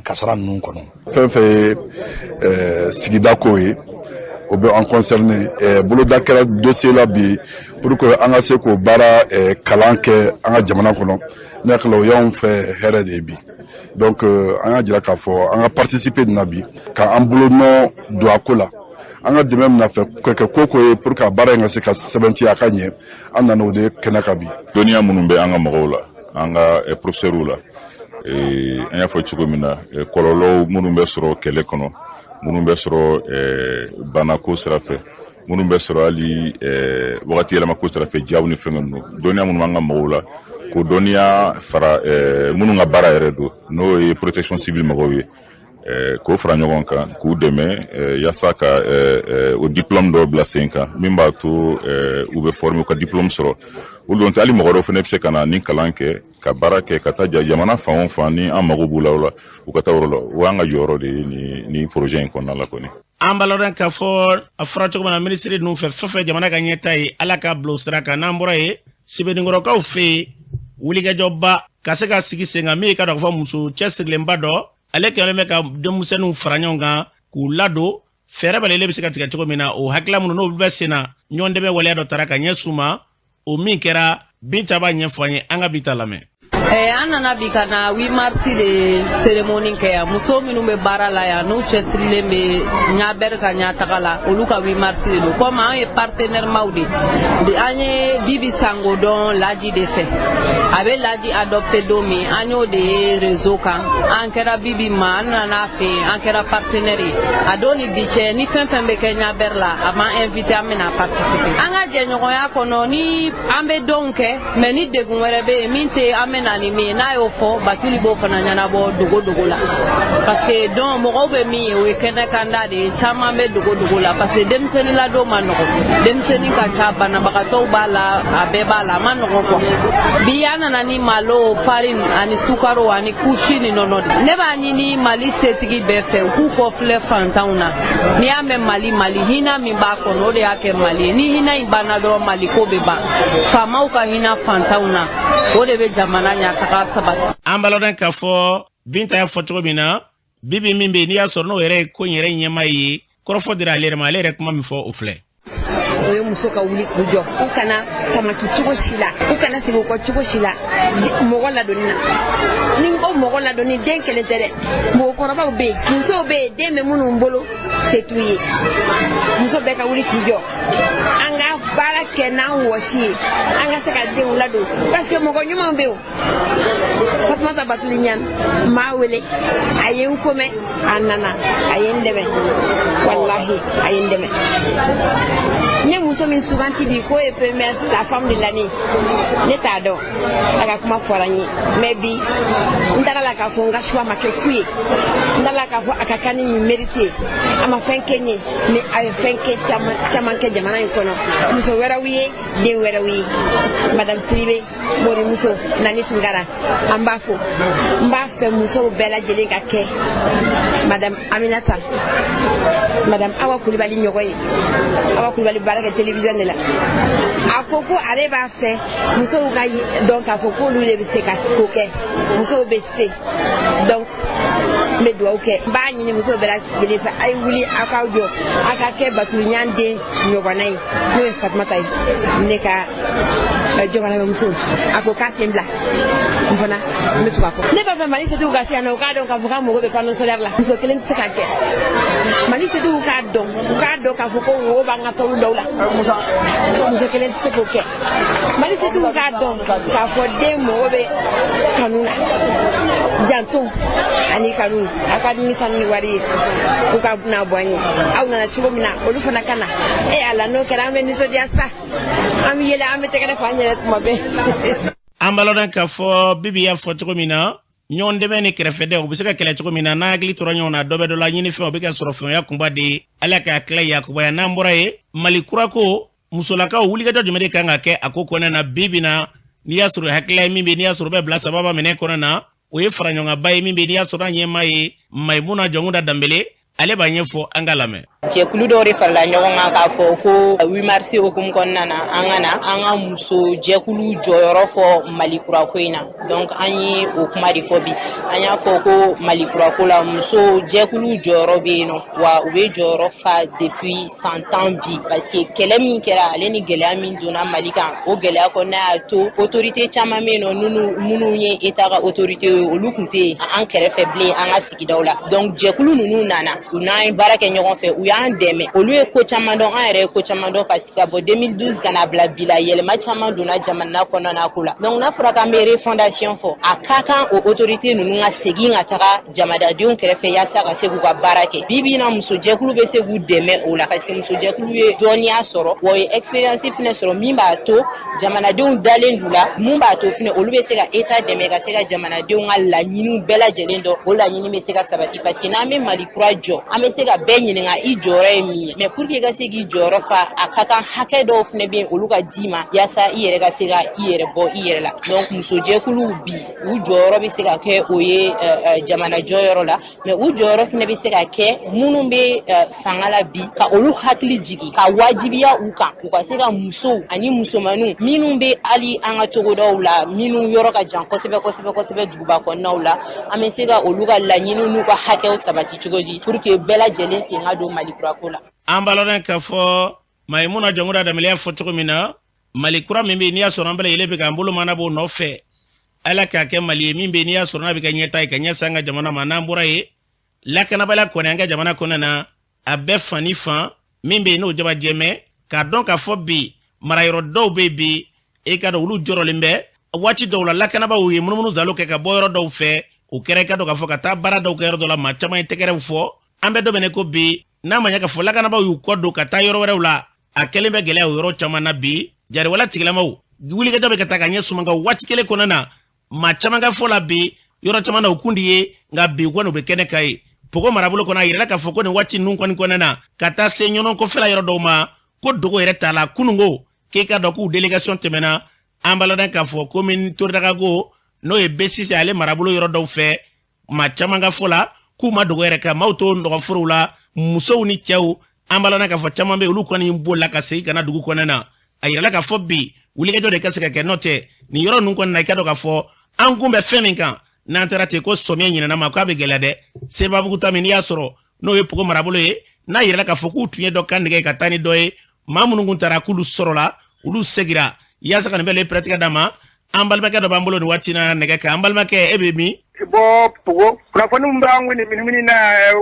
kasara ninnu kɔnɔ. Fɛn fɛn ye sigida ko ye, o bɛ an concerné. Boloda kɛra dossier la bi pour que an ka se k'o baara kalan kɛ an ka jamana kɔnɔ. Ne hakili la, o y'anw fɛ hɛrɛ de ye bi. Donc an y'a jira k'a fɔ an ka participer nin na bi, k'an bolonɔ don a ko la. An ka dɛmɛ bɛna fɛ ka kɛ ko ko ye pour que a baara in ka se ka sɛbɛntiya, a ka ɲɛ. An nana o de kɛnɛ kan bi. Dɔnniya minnu bɛ an ka mɔgɔw la, an ka professeurs la, an y'a fɔ cogo min na, kɔlɔlɔw minnu bɛ sɔrɔ kɛlɛ kɔnɔ, minnu bɛ sɔrɔ banako sira fɛ. Minnu bɛ sɔrɔ hali wagati yɛlɛma ko sira fɛ, jaw ni fɛn ninnu, dɔnniya minnu b'an ka mɔgɔw la, k'o dɔnniya fara minnu ka baara yɛrɛ don, n'o ye protection civile mɔgɔw ye, k'o fara ɲɔgɔn kan k'u dɛmɛ yaasa ka o diplôme dɔw bila sen kan min b'a to u bɛ former, u ka diplôme sɔrɔ. Olu don tɛ, hali mɔgɔ wɛrɛw fana bɛ se ka na ni kalan kɛ, ka baara kɛ, ka taa jamana fan o fan ni an mago b'u la, o la u ka taa yɔrɔ la. O y'an ka jɔyɔrɔ de ye nin projet in kɔnɔna la kɔni. An b'a lɔn k'a fɔ a fɔra cogo min na minisiri ninnu fɛ, fɛn fɛn jamana ka ɲɛta ye, Ala ka bila o sira kan. N'an bɔra yen, Sebenikɔrɔkaw fɛ yen, wulikajɔba ka se ka sigi sen kan min ye ka dɔn k'a fɔ muso cɛsirilenba dɔ, ale kɛlen bɛ ka denmisɛnninw fara ɲɔgɔn kan k'u ladon fɛɛrɛ bɛlɛlen bɛ se ka tigɛ cogo min na. O hakilila minnu n'olu bɛ sen na, ɲɔgɔn dɛmɛ waleya dɔ taara ka ɲɛsin u ma, o min kɛra, Binta b'a ɲɛfɔ an ye. An ka Binta lamɛn. An nana bi ka na 8 mars de cérémonie kɛ yan. Muso minnu bɛ baara la yan, n'u cɛsirilen bɛ ɲabɛri ka ɲɛtaga la, olu ka 8 mars de don. Comme an ye partenaire maw de, an ye Bibi Sango dɔn Laji de fɛ. A bɛ Laji adopté don min, an y'o de ye réseau kan. An kɛra Bibi ma, an nana a fɛ yen, an kɛra partenaire ye. A don ni bi cɛ, ni fɛn fɛn bɛ kɛ ɲabɛri la, a m'an invité, an bɛna participer. An ka jɛɲɔgɔnya kɔnɔ, ni an bɛ donw kɛ, mais ni degun wɛrɛ bɛ yen min tɛ an bɛ na ni min ye, n'a y'o fɔ, Batuli b'o fana ɲɛnabɔ dogo dogo la, parce que don mɔgɔw bɛ min ye, o ye kɛnɛkanda de ye. Caman bɛ dogo dogo la, parce que denmisɛnnin ladon ma nɔgɔn, denmisɛnnin ka ca, banabagatɔw b'a la, a bɛɛ b'a la, a ma nɔgɔn quoi. Bi an nana ni malo, farine ani sukaro ani couche ni nɔnɔ de. Ne b'a ɲini Mali setigi bɛɛ fɛ, u k'u kɔfilɛ fantanw na. N'i y'a mɛn Mali, Mali, hinɛ min b'a kɔnɔ, o de y'a kɛ Mali ye. Ni hinɛ in banna dɔrɔn, Mali ko bɛ ban. Faamaw ka hinɛ fantanw na, o de bɛ jamana ɲɛtaga sabati. An b'a lɔn k'a fɔ Binta y'a fɔ cogo min na, bibi min bɛ yen, n'i y'a sɔrɔ n'o yɛrɛ ye ko in yɛrɛ ɲɛmaa ye, kɔrɔfɔ dira ale yɛrɛ ma. Ale yɛrɛ kuma min fɔ, o filɛ. O ye muso ka wuli k'u jɔ, u kana tamaki cogo si la, u kana segin u kɔ cogo si la mɔgɔ ladonni na. Ni n ko mɔgɔ ladonni, den kelen tɛ dɛ, mɔgɔkɔrɔbaw bɛ yen, musow bɛ yen, den bɛ minnu bolo, se t'u ye. Muso bɛɛ ka wuli k'i jɔ, an ka baara kɛ n'an wɔsi ye, an ka se ka denw ladon, parce que mɔgɔ ɲumanw bɛ yen. Fatumata Batuli Ɲan n m'a wele, a ye n komɛn, a nana, a ye n dɛmɛ, walahi a ye n dɛmɛ. N ye muso min suganti bi k'o ye première la femme de l'année, ne t'a dɔn, a ka kuma fɔra n ye, mais bi n dara la k'a fɔ n ka choix ma kɛ fu ye. N dara la k'a fɔ a ka kan ni nin mérite ye. A ma fɛn kɛ n ye, mais a ye fɛn kɛ caman caman kɛ jamana in kɔnɔ, muso wɛrɛw ye, den wɛrɛw ye. Madame Sidibe Morimuso Nani Tunkara, an b'a fo. N b'a fɛ musow bɛɛ lajɛlen ka kɛ Madame Aminata, Madame Awa Kulibali ɲɔgɔn ye. Awa Kulibali baara kɛ télévision de la. A ko ko ale b'a fɛ musow ka dɔn k'a fɔ k'olu de bɛ se ka ko kɛ, musow bɛ se. Donc n bɛ dugawu kɛ, n b'a ɲini musow bɛɛ lajɛlen fɛ, a ye wuli, aw k'aw jɔ, a ka kɛ Batulu Ɲan den ɲɔgɔnna ye, n'o ye Fatumata ye, ne ka jɔkɔrɔmɛmuso. A ko k'a sen bila, n fana n bɛ tugu a kɔ. Ne b'a fɛ Mali setigiw ka se yan nɔ, u k'a dɔn k'a fɔ k'an mago bɛ panneau solaire la, muso kelen tɛ se k'a kɛ. Mali setigiw k'a dɔn, u k'a dɔn k'a fɔ ko wo b'an ka tɔlu dɔw la, muso kelen tɛ se k'o kɛ. Mali setigiw k'a dɔn k'a fɔ den mago bɛ kanu na, janto ani kanu, a ka di ni sanu ni wari ye. U ka na bɔ an ye, aw nana cogo min na, olu fana ka na. E Ala, n'o kɛra, an bɛ nisɔndiya sa, an bɛ yɛlɛ, an bɛ tɛgɛrɛ fɔ an yɛrɛ tuma bɛɛ. An b'a lɔn k'a fɔ Bibi y'a fɔ cogo min na, ɲɔgɔn dɛmɛ ni kɛrɛfɛdɛn, u bɛ se ka kɛlɛ cogo min na, n'an hakili tora ɲɔgɔn na, dɔ bɛ dɔ la ɲini fɛn, o bɛ ka sɔrɔ fɛnya kunba de ye. Ala k'a tila yakubaya. N'an bɔra yen, Mali kura ko musolakaw, wulikajɔ jumɛn de kan ka kɛ a ko kɔnɔna na? Bi bi na, n'i y'a sɔrɔ hakilila ye min bɛ, n'i y'a sɔrɔ bɛ bila sababa minɛ kɔnɔ na, o ye faraɲɔgɔnba ye min bɛ, n'i y'a sɔrɔ an ɲɛmaa ye Mayimuna Jɔnkunda Danbele, ale b'a ɲɛfɔ, an ka lamɛn. Jɛkulu dɔw de farala ɲɔgɔn kan k'a fɔ ko 8 mars hukumu kɔnɔna na, an ka na an ka muso jɛkulu jɔyɔrɔ fɔ Mali kurako in na. Donc an ye o kuma de fɔ bi. An y'a fɔ ko Mali kurako la, muso jɛkulu jɔyɔrɔ bɛ yen nɔ, wa u bɛ jɔyɔrɔ fa depuis san 10 bi, parce que kɛlɛ min kɛra, ale ni gɛlɛya min donna Mali kan, o gɛlɛya kɔnɔna y'a to autorité caman bɛ yen nɔ, minnu ye état ka autorité ye, olu tun tɛ yen an kɛrɛfɛ bilen an ka sigidaw la. Donc jɛkulu ninnu nana, u n'an ye baara kɛ ɲɔgɔn fɛ, u y'an dɛmɛ, olu ye ko caman dɔn, an yɛrɛ ye ko caman dɔn, parce que ka bɔ 2012 ka na bila bi la, yɛlɛma caman donna jamana kɔnɔna ko la. Donc n'a fɔra k'an bɛ refondation fɔ, a ka kan o autorité ninnu ka segin ka taga jamanadenw kɛrɛfɛ yaasa ka se k'u ka baara kɛ. Bi bi in na, musojɛkulu bɛ se k'u dɛmɛ o la, parce que musojɛkulu ye dɔnniya sɔrɔ, wa o ye expérience fɛnɛ sɔrɔ min b'a to jamanadenw dalen d'u la, mun b'a to fɛnɛ olu bɛ se ka état dɛmɛ ka se ka jamanadenw ka laɲiniw bɛɛ lajɛlen dɔn, o laɲini bɛ se ka sabati. Parce que n'an bɛ Mali kura jɔ, an bɛ se ka bɛɛ ɲininka i jɔyɔrɔ ye min ye, mais pour que i ka se k'i jɔyɔrɔ fa, a ka kan hakɛ dɔw fɛnɛ bɛ yen, olu ka d'i ma yaasa i yɛrɛ ka se ka i yɛrɛ bɔ i yɛrɛ la. Donc musojɛkuluw bi, u jɔyɔrɔ bɛ se ka kɛ o ye jamana jɔyɔrɔ la, mais u jɔyɔrɔ fɛnɛ bɛ se ka kɛ minnu bɛ fanga la bi, ka olu hakili jigi, ka wajibiya u kan u ka se ka musow ani musomaninw minnu bɛ hali an ka togodaw la, minnu yɔrɔ ka jan kosɛbɛ kosɛbɛ kosɛbɛ duguba kɔnɔnaw la, an bɛ se ka olu ka laɲiniw n'u ka hakɛw sabati cogo di pour que bɛɛ lajɛlen sen ka don Mali kura ko la. An b'a lɔn k'a fɔ Mayimuna Jɔnkunda Danbele y'a fɔ cogo min na, Mali kura min bɛ yen, n'i y'a sɔrɔ an bɛɛ lajɛlen bɛ k'an bolo mana b'o nɔfɛ, Ala k'a kɛ Mali ye min bɛ yen, n'i y'a sɔrɔ n'a bɛ kɛ ɲɛtaa ye ka ɲɛsin an ka jamana ma. N'an bɔra yen, lakanabaliya kɔni an ka jamana kɔnɔna na, a bɛɛ fan ni fan min bɛ yen n'o jaba jɛmɛ k'a dɔn k'a fɔ bi marayɔrɔ dɔw bɛ yen bi, e k'a dɔn olu jɔrɔlen bɛ. Waati dɔw la lakanabaaw ye munumunu zalo kɛ ka bɔ yɔrɔ dɔw fɛ, o kɛra i k'a dɔn k'a fɔ ka taa baara dɔw kɛ yɔrɔ dɔ la, maa caman ye tɛgɛrɛw fɔ. An bɛ don min na ko bi, n'a ma ɲɛ k'a fɔ lakanabaaw y'u kɔ don ka taa yɔrɔ wɛrɛw la, a kɛlen bɛ gɛlɛya o yɔrɔ caman na bi. Jariwala tigilamaw wulikajɔ bɛ ka taa ka ɲɛ suman kan waati kelen kɔnɔna na, maa caman ka fɔ la bi yɔrɔ caman na u kun di ye, nka bi kɔni u bɛ kɛnɛ kan ye. Pogo marabolo kɔnɔ, a yirala k'a fɔ ko nin waati ninnu kɔni kɔnɔna na, ka taa se Ɲɔnɔ kɔfɛla yɔrɔ dɔw ma, ko dogo yɛrɛ t'a la. Kununko k'e k'a dɔn k'u délégation tɛmɛna, an b'a ladɔn k'a fɔ commune Toridagago, n'o ye B6 ale marabolo yɔrɔ dɔw fɛ, maa caman ka fɔ la k'u ma dogo yɛrɛ ka maaw to nɔgɔforow la, musow ni cɛw. An b'a ladɔn k'a fɔ caman bɛ olu kɔni bolila ka segin ka na dugu kɔnɔna na. A yirala k'a fɔ bi wulikajɔ de ka se ka kɛ, n'o tɛ nin yɔrɔ ninnu kɔni na, i k'a dɔn k'a fɔ an kun bɛ fɛn min kan, n'an taara ten ko sɔmiya ɲinɛna ma, k'a bɛ gɛlɛya dɛ. Sebabugu ta min n'i y'a sɔrɔ n'o ye Pogo marabolo ye, n'a yirala k'a fɔ k'u tun ye dɔ kan nɛgɛ ka taa ni dɔ ye, maa minnu kun taara k'olu sɔrɔla, olu segira yaasa ka nin bɛɛ le pɛrɛtigɛ d'a ma. An balimakɛ dɔ b'an bolo nin waati na nɛgɛ kan. An balimakɛ, e bɛ min? Bɔ Pogo, kunnafoni min b'an kun nin minimini na,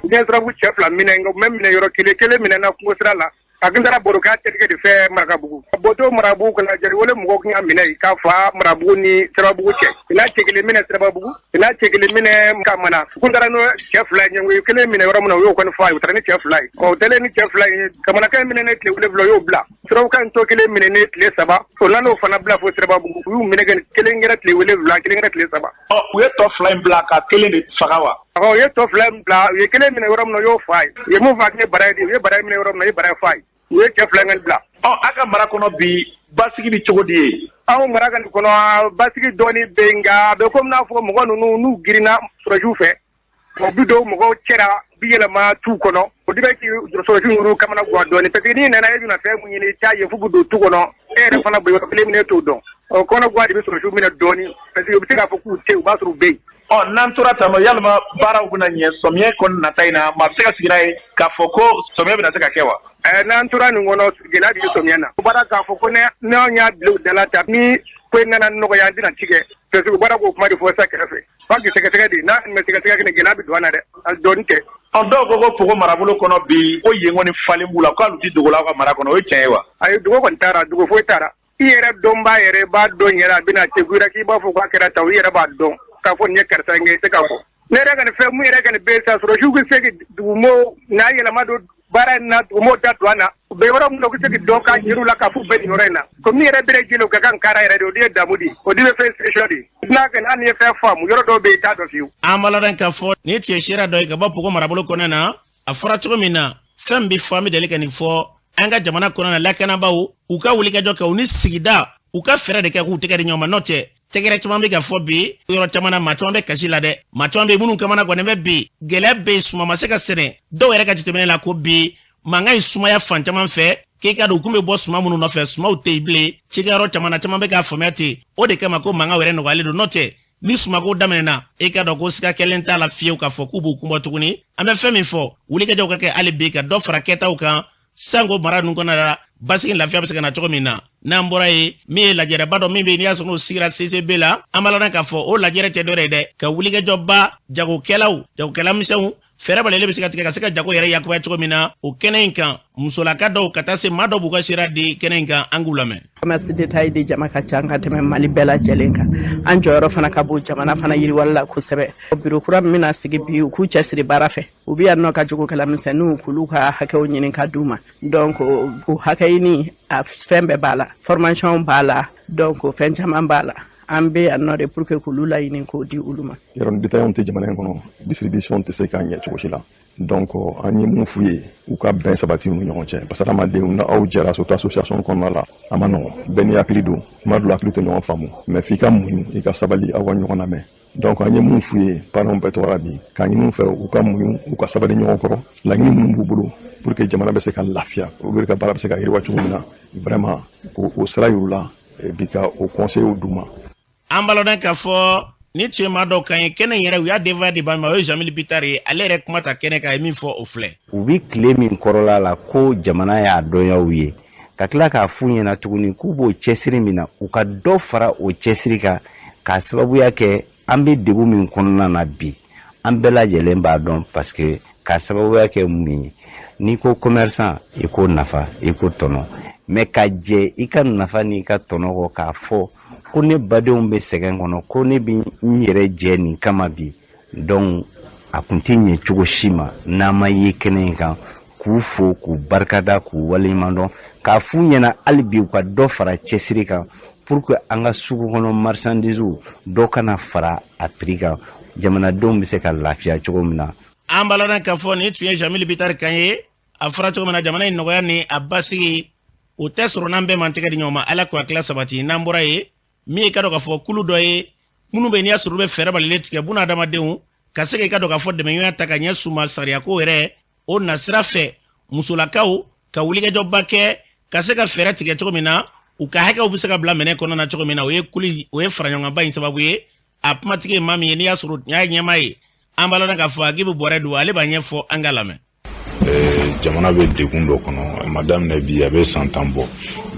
ɲɛsirabu cɛ fila minɛ, nka u ma minɛ yɔrɔ kelen kelen, minɛna kungo sira la. A tun taara baro k'a terikɛ de fɛ Marakabugu. A bɔtɔ Marakabugu ka na, jariwale mɔgɔw tun y'a minɛ k'a fa Marakabugu ni Sirababugu cɛ. U n'a cɛ kelen minɛ Sirababugu, u n'a cɛ kelen minɛ Kamana. U tun taara n'o cɛ fila ye, u ye kelen minɛ yɔrɔ min na, u y'o kɔni faa, u taara ni cɛ fila ye. Ɔ, u taalen ni cɛ fila ye, Kamanaka in minɛnen tile 7, u y'o bila. Sirababuguka in tɔ kelen minɛnen tile 3, o nan'o fana bila fo Sirababugu. U y'u minɛ kɛ, kelen kɛra tile 7, kelen kɛra tile 3. Ɔ, u ye tɔ fila in bila ka kelen de faga wa? Ɔ, u ye tɔ fila in bila, u ye kelen minɛ yɔrɔ min na, u y'o fa ye. U ye mun fa kɛ bara ye de, u ye bara minɛ yɔrɔ min na, u ye bara fa ye. U ye cɛ fila in bila. Ɔ, aw ka mara kɔnɔ bi, basigi bɛ cogo di ye? Anw mara kɔni kɔnɔ, basigi dɔɔni bɛ yen, nka a bɛ komi n'a fɔ mɔgɔ ninnu n'u girinna sɔrɔsiw fɛ, o bi don mɔgɔw cɛra, bi yɛlɛma tu kɔnɔ, o de bɛ k'i sɔrɔsiw ninnu kamana gan dɔɔni, parce que n'i nana e bɛna fɛn mun ɲini, i t'a ye f'u bɛ don tu kɔnɔ, e yɛrɛ fana bɛ yɔrɔ kelen min e t'o dɔn. Ɔ, kɔnɔguwan de bɛ sɔrɔsiw minɛ dɔɔni, parce que u bɛ se k'a fɔ k'u tɛ yen, u b'a sɔrɔ u bɛ yen. Ɔ, n'an tora tan nɔ, yalima baaraw bɛna ɲɛ sɔmiɲɛ kɔni nata in na? Maa bɛ se ka sigi n'a ye k'a fɔ ko sɔmiɲɛ bɛna se ka kɛ wa? Ɛ, n'an tora nin kɔnɔ, gɛlɛya bɛ sɔmiɲɛ na. U bɔra k'a fɔ ko n'anw y'a bila u da la ta, ni ko in nana nɔgɔya, an tɛna ci kɛ, parce que u bɔra k'o kuma de fɔ sa kɛrɛfɛ. F'a k'i sɛgɛsɛgɛ de, n'a ma sɛgɛsɛgɛ kɛ, gɛlɛya bɛ don an na dɛ, hali dɔɔni tɛ. Ɔ, dɔw ko ko Pogo marabolo kɔnɔ bi, ko yen kɔni falen b'u la, k'olu tɛ dogo la aw ka mara kɔnɔ, o ye tiɲɛ ye wa? Ayi, dogo kɔni t'a ra, dogo foyi t'a ra. I yɛrɛ dɔnbaa yɛrɛ b'a dɔn yɛrɛ, a bɛna cɛ k'i b'a fɔ k'a kɛra tan, i yɛrɛ b'a dɔn k'a fɔ nin ye karisa ye, nka i tɛ k'a fɔ. Ne yɛrɛ ka fɛn mun yɛrɛ ka bɛ sa, sɔrɔsiw bɛ se dugumɔgɔw n'a yɛlɛma don baara in na, dugumɔgɔw da don an na, u bɛ yɔrɔ min na, u bɛ se k'i dɔn k'a jira u la k'a fɔ u bɛ nin yɔrɔ in na. Ko min yɛrɛ bɛ jeli, o ka kan kara yɛrɛ de, o de ye damu de, o de bɛ fɛn solution de n'a kɛ, n'a ye fɛn faamu, yɔrɔ dɔw bɛ yen, i t'a dɔn fiyewu. An b'a ladɔn k'a fɔ nin tun ye seereya dɔ ye ka bɔ Pogo marabolo kɔnɔna na. A fɔra cogo min na, fɛn bɛ fɔ, an bɛ deli ka nin fɔ an ka jamana kɔnɔna na, lakanabaaw u ka wulikajɔ kɛ, u ni sigida u ka fɛɛrɛ de kɛ k'u tɛgɛ di ɲɔgɔn ma, n'o tɛ tɛgɛrɛ caman bɛ ka fɔ bi yɔrɔ caman na, maa caman bɛ kasi la dɛ. Maa caman bɛ minnu kamana gannen bɛ bi, gɛlɛya bɛ yen, suma ma se ka sɛnɛ. Dɔw yɛrɛ ka jateminɛ la ko bi mankan ye sumaya fan caman fɛ, k'i ka don u kun bɛ bɔ suma minnu nɔfɛ, sumaw tɛ yen bilen cikɛyɔrɔ caman na. Caman bɛ k'a faamuya ten, o de kama ko mankan yɛrɛ nɔgɔyalen don, n'o tɛ ni sumako daminɛna, e k'a dɔn ko siga kɛlen t'a la fiyewu k'a fɔ k'u b'u kunbɔ tuguni. An bɛ fɛn min fɔ, wulikajɔw ka kɛ hali bi ka dɔ fara kɛtaw kan, sanko mara ninnu kɔnɔna la basigi lafiya bɛ se ka na cogo min na. N'an bɔra yen, min ye lajɛrɛba dɔ min bɛ yen, n'i y'a sɔrɔ n'o sigira CCB la, an b'a ladɔn k'a fɔ o lajɛrɛ tɛ dɔwɛrɛ ye dɛ, ka wulikajɔba jagokɛlaw, jagokɛla misɛnw, Fɛɛrɛ balalen bɛ se ka tigɛ ka se ka jago yɛrɛ yakubaya cogo min na o kɛnɛ in kan. Musolaka dɔw ka taa se maa dɔw b'u ka sira di kɛnɛ in kan, an k'u lamɛn. Commerce détail de jama ka ca ka tɛmɛ Mali bɛɛ lajɛlen kan. An jɔyɔrɔ fana ka bon jamana fana yiriwali la kosɛbɛ. Biro kura min bɛna sigi bi, u k'u cɛsiri baara fɛ. U bɛ yan nɔ ka jagokɛla misɛnninw k'olu ka hakɛw ɲini ka d'u ma. Donc o hakɛ ɲini, a fɛn bɛɛ b'a la, formation b'a la, donc fɛn caman b'a la. An bɛ yan nɔ de pour que k'olu laɲini k'o di olu ma. Yɔrɔ détaillant tɛ jamana in kɔnɔ, distribution tɛ se k'a ɲɛ cogo si la. Donc an ye mun f'u ye, u ka bɛn sabati u ni ɲɔgɔn cɛ, parce que adamadenw, n'aw jɛra, surtout association kɔnɔna la, a ma nɔgɔn. Bɛɛ n'i hakili don, tuma dɔ la hakili tɛ ɲɔgɔn faamu, mais f'i ka muɲu, i ka sabali, aw ka ɲɔgɔn lamɛn. Donc an ye mun f'u ye, parents bɛɛ tɔgɔ la bi, k'a ɲini u fɛ u ka muɲu, u ka sabali ɲɔgɔn kɔrɔ. Laɲini minnu b'u bolo pour que jamana bɛ se ka lafiya, u bɛ ka baara bɛ se ka yiriwa cogo min na, vraiment k'o sira yir'u la bi, ka o conseil d'u ma. An b'a lɔn k'a fɔ ni tun ye maa dɔw kan ye kɛnɛ in yɛrɛ, u y'a denfa di ba ma, o ye Jamili Bitari ye. Ale yɛrɛ kuma ta kɛnɛ kan, a ye min fɔ, o filɛ. U bi tile min kɔrɔla la ko jamana y'a dɔnyaw ye, ka tila k'a f'u ɲɛna tuguni k'u b'o cɛsiri min na, u ka dɔ fara o cɛsiri kan, k'a sababuya kɛ an bɛ degun min kɔnɔna na bi, an bɛɛ lajɛlen b'a dɔn, parce que k'a sababuya kɛ mun ye, n'i ko commerçant, i ko nafa, i ko tɔnɔ. Mais ka jɛ i ka nafa n'i ka tɔnɔ kɔ, k'a fɔ ko ne badenw bɛ sɛgɛn kɔnɔ, ko ne bɛ n yɛrɛ jɛ nin kama bi, donc a kun tɛ ɲɛ cogo si ma n'an ma ye kɛnɛ in kan k'u fo, k'u barikada, k'u waleɲuman dɔn, k'a f'u ɲɛna hali bi u ka dɔ fara cɛsiri kan pour que an ka sugu kɔnɔ marchandises dɔ kana fara a prix kan, jamanadenw bɛ se ka lafiya cogo min na. An b'a lɔn k'a fɔ nin tun ye Jamili Bitari kan ye. A fɔra cogo min na, jamana in nɔgɔya ni a basigi, o tɛ sɔrɔ n'an bɛɛ man tɛgɛ di ɲɔgɔn ma. Ala k'o hakilila sabati. N'an bɔra yen, min ye, ka dɔn k'a fɔ kulu dɔ ye minnu bɛ, n'i y'a sɔrɔ u bɛ fɛɛrɛ balilen tigɛ buna adamadenw ka se k'i ka dɔn k'a fɔ dɛmɛɲɔgɔnya ta ka ɲɛ suma sariyako yɛrɛ o nasira fɛ, musolakaw ka wulikajɔba kɛ ka se ka fɛɛrɛ tigɛ cogo min na u ka hakɛw bɛ se ka bila minɛ kɔnɔna na cogo min na. O ye kuli, o ye faraɲɔgɔnba in sababu ye. A kumatigi ye maa min ye, n'i y'a sɔrɔ y'a ɲɛmaa ye, an b'a lɔn k'a fɔ Agibu Bɔrɛ don. Ale b'a ɲɛfɔ, an ka lamɛn. Jamana bɛ degun dɔ kɔnɔ, a ma daminɛ bi, a bɛ san 10 bɔ.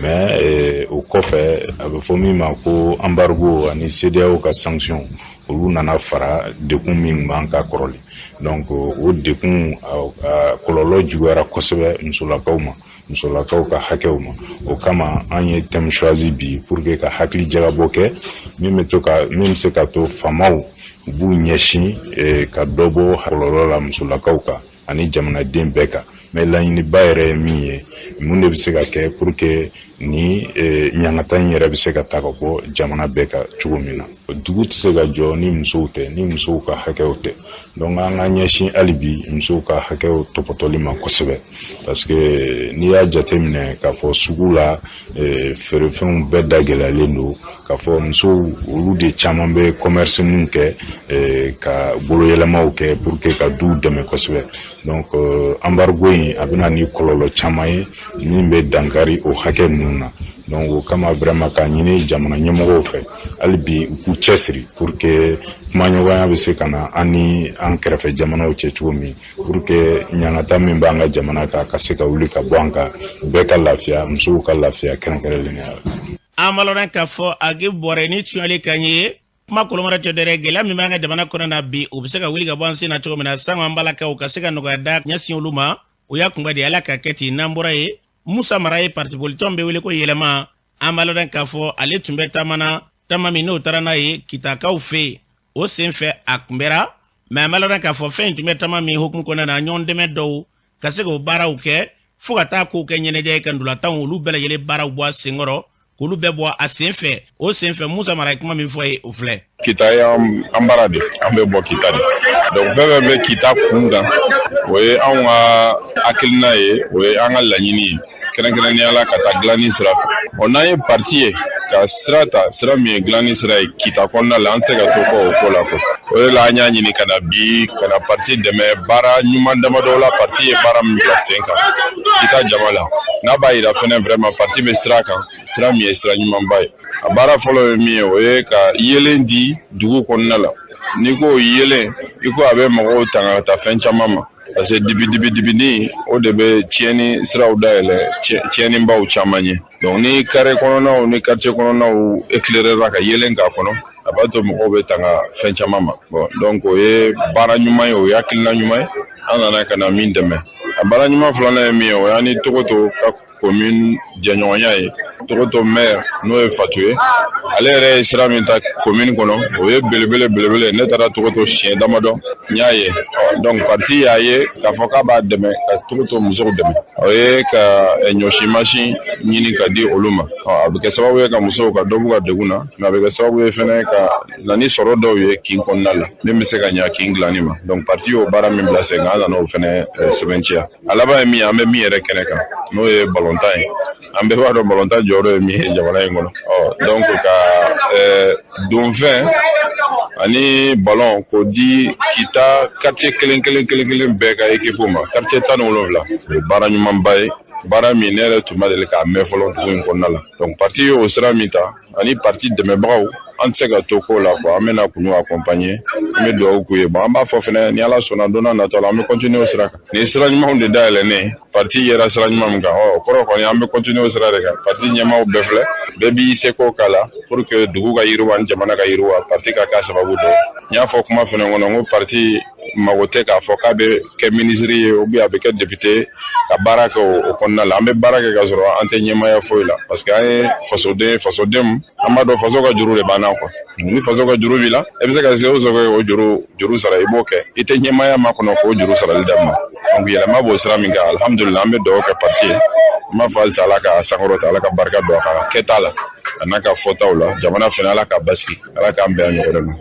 Mais o kɔfɛ, a bɛ fɔ min ma ko embargo ani CEDEAO ka sanction, olu nana fara degun min b'an ka kɔrɔlen. Donc o degun a kɔlɔlɔ juguyara kosɛbɛ musolakaw ma, musolakaw ka hakɛw ma. O kama an ye thème choisi bi pour que ka hakili jagabɔ kɛ min bɛ to ka min bɛ se ka to faamaw u b'u ɲɛsin ka dɔ bɔ kɔlɔlɔ la musolakaw kan ani jamanaden bɛɛ kan. Mais laɲiniba yɛrɛ ye min ye, mun de bɛ se ka kɛ pour que ni ɲangata in yɛrɛ bɛ se ka ta ka bɔ jamana bɛɛ kan cogo min na? Dugu tɛ se ka jɔ ni musow tɛ, ni musow ka hakɛw tɛ. Donc an ka ɲɛsin hali bi musow ka hakɛw tɔpɔtɔli ma kosɛbɛ, parce que n'i y'a jateminɛ k'a fɔ sugu la, feerefɛnw bɛɛ da gɛlɛyalen don, k'a fɔ musow olu de caman bɛ commerce mun kɛ, ka boloyɛlɛmaw kɛ pour que ka duw dɛmɛ kosɛbɛ. Donc embargo in a bɛna ni kɔlɔlɔ caman ye min bɛ dankari o hakɛ ninnu na. Donc o kama vraiment k'a ɲini jamana ɲɛmɔgɔw fɛ hali bi u k'u cɛsiri pour que kumaɲɔgɔnya bɛ se ka na an ni an kɛrɛfɛ jamanaw cɛ cogo min, pour que ɲangata min b'an ka jamana kan ka se ka wuli ka bɔ an kan, bɛɛ ka lafiya, musow ka lafiya kɛrɛnkɛrɛnnenya la. An b'a lɔn k'a fɔ Agi Bɔrɛ ni tuyali kan ye kuma kolomara cɛ dɛrɛ. Gɛlɛya min b'an ka jamana kɔnɔ na bi, o bɛ se ka wuli ka bɔ an sen na cogo min na, sango an balakaw ka se ka nɔgɔya da ɲɛsin olu ma, o y'a kunba de ye. Ala ka kɛ ten. N'an bɔra yen, Musa Mara ye parti politique bɛ wele ko Yɛlɛma. An b'a lɔn k'a fɔ ale tun bɛ taama na, taama min n'o taara n'a ye Kitakaw fɛ yen, o sen fɛ a kunbɛra. Mais an b'a lɔn k'a fɔ fɛn in tun bɛ taama min hukumu kɔnɔna na, ɲɔgɔn dɛmɛ dɔw ka se k'o baaraw kɛ fo ka taa kow kɛ ɲɛnajɛ ye, ka ndolantanw olu bɛɛ lajɛlen baaraw bɔ a senkɔrɔ, k'olu bɛɛ bɔ a sen fɛ. O sen fɛ, Musa Mara ye kuma min fɔ ye, o filɛ. Kita ye an baara de, an bɛ bɔ Kita de. Donc fɛn fɛn bɛ Kita kun kan, o ye anw ka hakilina ye, o ye an ka laɲini ye, kɛrɛnkɛrɛnnenya la ka taa dilanni sira fɛ. Ɔ n'an ye parti ye ka sira ta, sira min ye dilanni sira ye Kita kɔnɔna la, an tɛ se ka to kɔ o ko la ko. O de la an y'a ɲini ka na bi, ka na parti dɛmɛ baara ɲuman damadɔ la, parti ye baara min bila sen kan Kita jama la, n'a b'a yira fɛnɛ vraiment parti bɛ sira kan, sira min ye sira ɲumanba ye. A baara fɔlɔ ye min ye, o ye ka yeelen di dugu kɔnɔna la. N'i ko yeelen, i ko a bɛ mɔgɔw tanga ka taa fɛn caman ma, parce que dibi dibi dibini, o de bɛ tiɲɛni siraw dayɛlɛ tiɲɛnibaw caman ye. Donc ni carré kɔnɔnaw ni quartier kɔnɔnaw éclairera ka yeelen k'a kɔnɔ, a b'a to mɔgɔw bɛ tanga fɛn caman ma. Bon, donc o ye baara ɲuman ye, o ye hakilina ɲuman ye. an nana ka na min dɛmɛ. A baara ɲuman filanan ye min ye, o y'an ni Togoto ka commune jɛɲɔgɔnya ye. Togoto maire, n'o ye Fatu ye, ale yɛrɛ ye sira min ta commune kɔnɔ, o ye belebele belebele. Ne taara Togoto siɲɛ damadɔ, n y'a ye. Donc parti y'a ye k'a fɔ k'a b'a dɛmɛ ka Togoto musow dɛmɛ, o ye ka ɲɔsi mansin ɲini ka di olu ma. A bɛ kɛ sababu ye ka musow ka dɔ b'u ka degun na, mais a bɛ kɛ sababu ye fɛnɛ ka na ni sɔrɔ dɔw ye kin kɔnɔna la min bɛ se ka ɲa kin dilanni ma. Donc parti y'o baara min bila sen kan, an nana o fɛnɛ sɛbɛntiya. A laban ye min ye, an bɛ min yɛrɛ kɛnɛ kan, n'o ye balontan ye. An bɛɛ b'a dɔn balontan jɔyɔrɔ ye min ye jamana in kɔnɔ. Ɔ donc ka donfɛn ani balon k'o di Kita quartier kelen kelen kelen kelen bɛɛ ka équipe ma, quartier 17, o ye baara ɲumanba ye, baara min ne yɛrɛ tun ma deli k'a mɛn fɔlɔ dugu in kɔnɔna la. Donc parti y'o sira min ta ani parti dɛmɛbagaw, an tɛ se ka to ko la quoi. An bɛna k'u accompagner, an bɛ dugawu k'u ye. Bon, an b'a fɔ fɛnɛ, ni Ala sɔnna, don n'a nataw la, an bɛ continuer o sira kan. Nin ye sira ɲumanw de dayɛlɛnnen, parti yɛrɛ sira ɲuman min kan, ɔ kɔrɔ kɔni an bɛ continuer o sira de kan. Parti ɲɛmaaw bɛɛ filɛ, bɛɛ b'i seko k'a la pour que dugu ka yiriwa ni jamana ka yiriwa, parti ka k'a sababu dɔ. N y'a fɔ kuma fɛnɛ kɔnɔ n ko parti mago tɛ k'a fɔ k'a bɛ kɛ minisiri ye ou bien a bɛ kɛ député ka baara kɛ o kɔnɔna la. An bɛ baara kɛ ka sɔrɔ an tɛ ɲɛmaaya foyi la, parce que an ye fasoden ye, fasodenw an b'a dɔn faso ka juru de b'an na quoi. Ni faso ka juru b'i la, e bɛ se ka se o sɔrɔ o juru sara, i b'o kɛ, i tɛ ɲɛmaaya makɔnɔ k'o juru sarali daminɛ. Donc yɛlɛma b'o sira min kan, alhamdulilah, an bɛ dugawu kɛ parti ye. An b'a fɔ halisa, Ala ka sankɔrɔta, Ala ka barika don a ka kɛta la a n'a ka fɔtaw la. Jamana fana, Ala ka basigi, Ala k'an bɛn a ɲɔgɔn ma.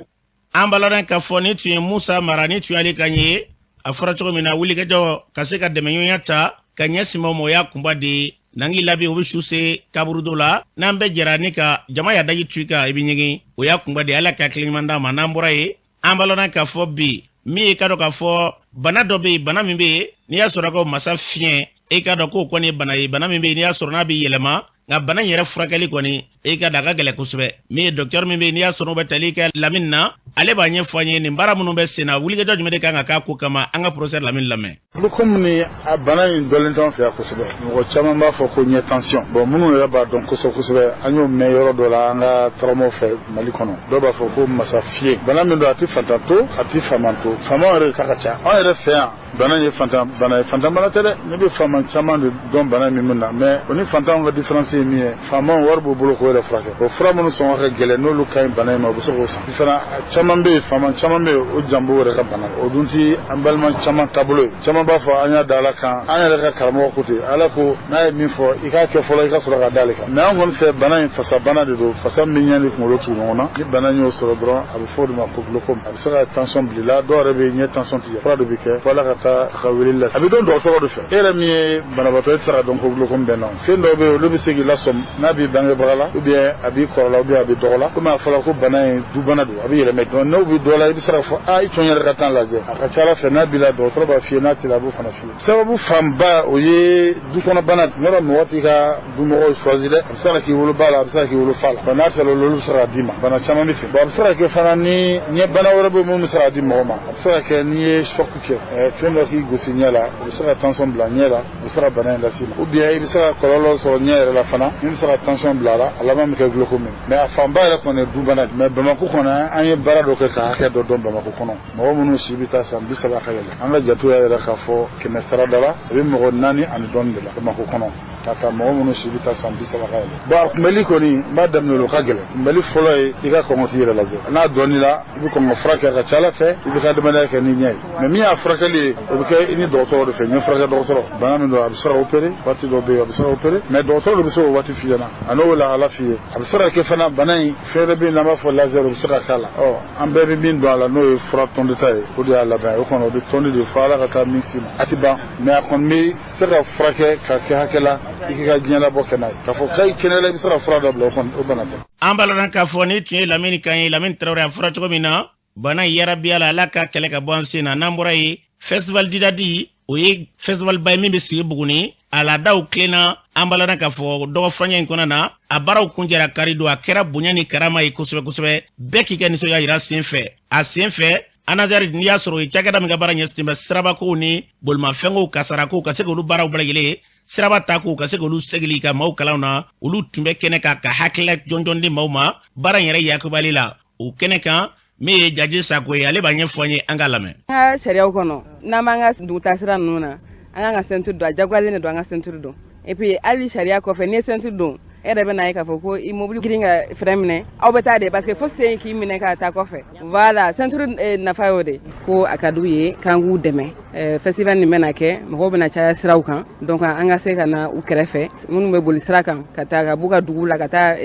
An b'a k'a fɔ ni tun ye Musa Mara, ni tun y'ale kan ye. A fɔra cogo min na, wulikajɔ ka se ka dɛmɛɲɔgɔnya ta ka ɲɛsin maaw ma, o y'a kunba de ye. Nangi labi o bɛ su se kaburudo la, n'an bɛɛ jɛra ni ka jama y'a daji tu i kan, i bɛ ɲigin, o y'a kunba de ye. Ala ka hakili ɲuman d'an ma. N'an bɔra yen, an b'a lɔn k'a fɔ bi min ye, ka dɔn k'a fɔ bana dɔ bɛ yen, bana min bɛ yen n'i y'a sɔrɔ ko masa fiɲɛ, e k'a dɔn k'o kɔni ye bana ye, bana min bɛ yen n'i y'a sɔrɔ n'a bɛ yɛlɛma, nka bana in yɛrɛ furakɛli kɔni, e ka da a ka gɛlɛn kosɛbɛ. Min ye dɔkitɛri min bɛ yen n'i y'a sɔrɔ o bɛ tali kɛ lamini na, ale b'a ɲɛfɔ an ye nin baara minnu bɛ sen na, wulikajɔ jumɛn de kan ka k'a ko kama. An ka professeur Lamini lamɛn. Glaucome ni a bana in dɔnlen t'an fɛ yan kosɛbɛ. Mɔgɔ caman b'a fɔ ko ɲɛ tension. Bon, minnu yɛrɛ b'a dɔn kosɛbɛ kosɛbɛ, an y'o mɛn yɔrɔ dɔ la an ka tagamaw fɛ Mali kɔnɔ. Dɔw b'a fɔ ko masa fiye. Bana min don, a tɛ fantan to, a tɛ faama to. Faamaw yɛrɛ de ta ka ca. Anw yɛrɛ fɛ yan, bana ye fantan bana ye, fantan bana tɛ dɛ. Ne bɛ faama caman de dɔn bana min na, mais o ni fantanw ka différence ye min ye, faamaw wari b'u bolo k'o yɛrɛ furakɛ. O fura minnu sɔngɔ ka gɛlɛn, n'olu ka ɲi bana in ma, u bɛ se k'o san. Fana caman bɛ yen, faama caman bɛ yen, o jan b'o yɛrɛ ka bana. O dun ti an balima caman taabolo ye. Caman b'a fɔ an y'a da Ala kan. An yɛrɛ ka karamɔgɔ ko ten, Ala ko n'a ye min fɔ, i k'a kɛ fɔlɔ, i ka sɔrɔ ka d'ale kan. Mais an kɔni fɛ, bana in fasa bana de don, fasa min ɲɛ ni kunkolo tugu ɲɔgɔn na. Ni bana in y'o sɔrɔ dɔrɔn, a bɛ fɔ o de ma ko glaucome. A bɛ se ka tension bila i la. Dɔw yɛrɛ bɛ yen, ɲɛ tension tɛ, fura dɔ bɛ kɛ fo Ala ka taa a ka weleli la. A bɛ dɔn dɔgɔtɔrɔ de fɛ. E yɛrɛ min ye banabaatɔ, e tɛ se ka dɔn ko glaucome bɛ n na. Fɛn dɔw bɛ yen, olu bɛ se k'i lasɔmi n'a b'i bangebaga la, ou bien a b'i kɔrɔ la, ou bien a bɛ dɔgɔ la. Komi a fɔra ko bana in dubana don, a bɛ yɛlɛmɛ. Donc n'o bɛ dɔ la, i bɛ se k'a fɔ a i tɔn yɛrɛ ka taa lajɛ. A ka ca Ala fɛ, n'a b'i la, dɔgɔtɔrɔ b'a f'i ye, n'a t'i la, a b'o fana f'i ye. Sababu fanba, o ye du kɔnɔ bana. Yɔrɔ mɔgɔ t'i ka dumɔgɔw choisi dɛ. A bɛ se ka k'i woloba la, a bɛ se ka k'i wolofa la. Bon, n'a kɛra olu bɛ se k'a d'i ma. Bana caman bɛ ten. Bon, a bɛ se ka kɛ fana ni ɲɛ bana wɛrɛ bɛ min bɛ se k'a di mɔgɔ ma. A bɛ se ka kɛ n'i ye choc kɛ, fɛn dɔ k'i gosi ɲɛ la, o bɛ se ka tension bila ɲɛ la, o bɛ se ka bana in las'i ma. Ou bien i bɛ se ka kɔlɔlɔ sɔrɔ ɲɛ yɛrɛ la fana min bɛ se ka tension bila a la, a laban bɛ kɛ glaucome ye. Mais a fanba yɛrɛ kɔni ye dubana ye. Mais Bamakɔ kɔnɔ, an ye baara dɔ kɛ ka hakɛ dɔ dɔn Bamakɔ kɔnɔ. Mɔgɔ minnu si bɛ taa san 30 ka yɛlɛ, an ka jatew y'a yira k'a fɔ 100 sarada la, a bɛ mɔgɔ 4 ani dɔɔni de la Bamakɔ kɔnɔ, ka taa mɔgɔ minnu si bɛ taa san 30 ka yɛlɛ. Bon, a kunbɛli kɔni, n b'a daminɛ, o ka gɛlɛn. Kunbɛli fɔlɔ ye i ka kɔn k'i yɛrɛ lajɛ. N'a dɔnni la, i bɛ kɔn ka furakɛ, a ka ca Ala fɛ i bɛ ka adamadenya kɛ ni ɲɛ ye. Mais min y'a furakɛli ye, o bɛ kɛ i ni dɔgɔtɔrɔ de fɛ, ɲɛ furakɛ dɔgɔtɔrɔ. Bana min don, a bɛ se ka opérer, waati dɔ bɛ yen a bɛ se ka opérer, mais dɔgɔtɔrɔ de bɛ se k'o waati f'i ɲɛna, a n'o lahala f'i ye. A bɛ se ka kɛ fana bana in fɛn wɛrɛ bɛ yen n'an b'a fɔ laser, o bɛ se ka k'a la. Ɔ an bɛɛ bɛ min dɔn a la, n'o ye fura tɔndita ye, o de y'a laban ye. O kɔni, o bɛ tɔndi de fo Ala ka taa min s'i ma, a tɛ ban. Mais a kɔni bɛ se ka furakɛ ka kɛ hakɛ la, i k'i ka diɲɛlabɔ kɛ n'a ye, k'a fɔ k'i kɛnɛya, i bɛ se ka fura dabila, o kɔni o bana tɛ. An b'a lɔn k'a fɔ ni tun ye Lamini kan ye, Lamini Tarawele. A fɔra cogo min na, bana in yarabiya la, Ala ka kɛlɛ ka bɔ an sen na. N'an bɔra yen, festival didadi, o ye festival ba ye min bɛ sigi Buguni a laadaw tilenna. An b'a lɔn k'a fɔ dɔgɔ furancɛ in kɔnɔna na, a baaraw kuncɛra kari don. A kɛra bonya ni karama ye kosɛbɛ kosɛbɛ, bɛɛ k'i ka nisɔndiya yira sen fɛ. A sen fɛ, ANASER, n'i y'a sɔrɔ o ye cakɛda min ka baara ɲɛsinnen bɛ sirabakow ni bolimafɛnkow kasarakow, ka se k'olu baaraw bɛɛ lajɛlen siraba ta k'u ka se k'olu segili ka maaw kalan na, olu tun bɛ kɛnɛ kan ka hakilila jɔnjɔn di maaw ma baara in yɛrɛ yakubali la o kɛnɛ kan. Min ye Jaji Sako ye, ale b'a ɲɛfɔ an ye, an k'a lamɛn. An ka sariyaw kɔnɔ, n'an b'an ka dugutasira ninnu na, an kan ka ceinture don, a jagoyalen de don an ka ceinture don. Et puis hali sariya kɔfɛ, n'i ye ceinture don, e yɛrɛ bɛ n'a ye k'a fɔ ko i mobili girin ka frein minɛ, aw bɛ taa de, parce que fosi tɛ yen k'i minɛ ka taa kɔfɛ. Voilà, ceinture nafa y'o de ko a ka d'u ye k'an k'u dɛmɛ. Festival nin bɛna kɛ, mɔgɔw bɛna caya siraw kan, donc an ka se ka na u kɛrɛfɛ, minnu bɛ boli sira kan ka taa ka b'u ka dugu la ka taa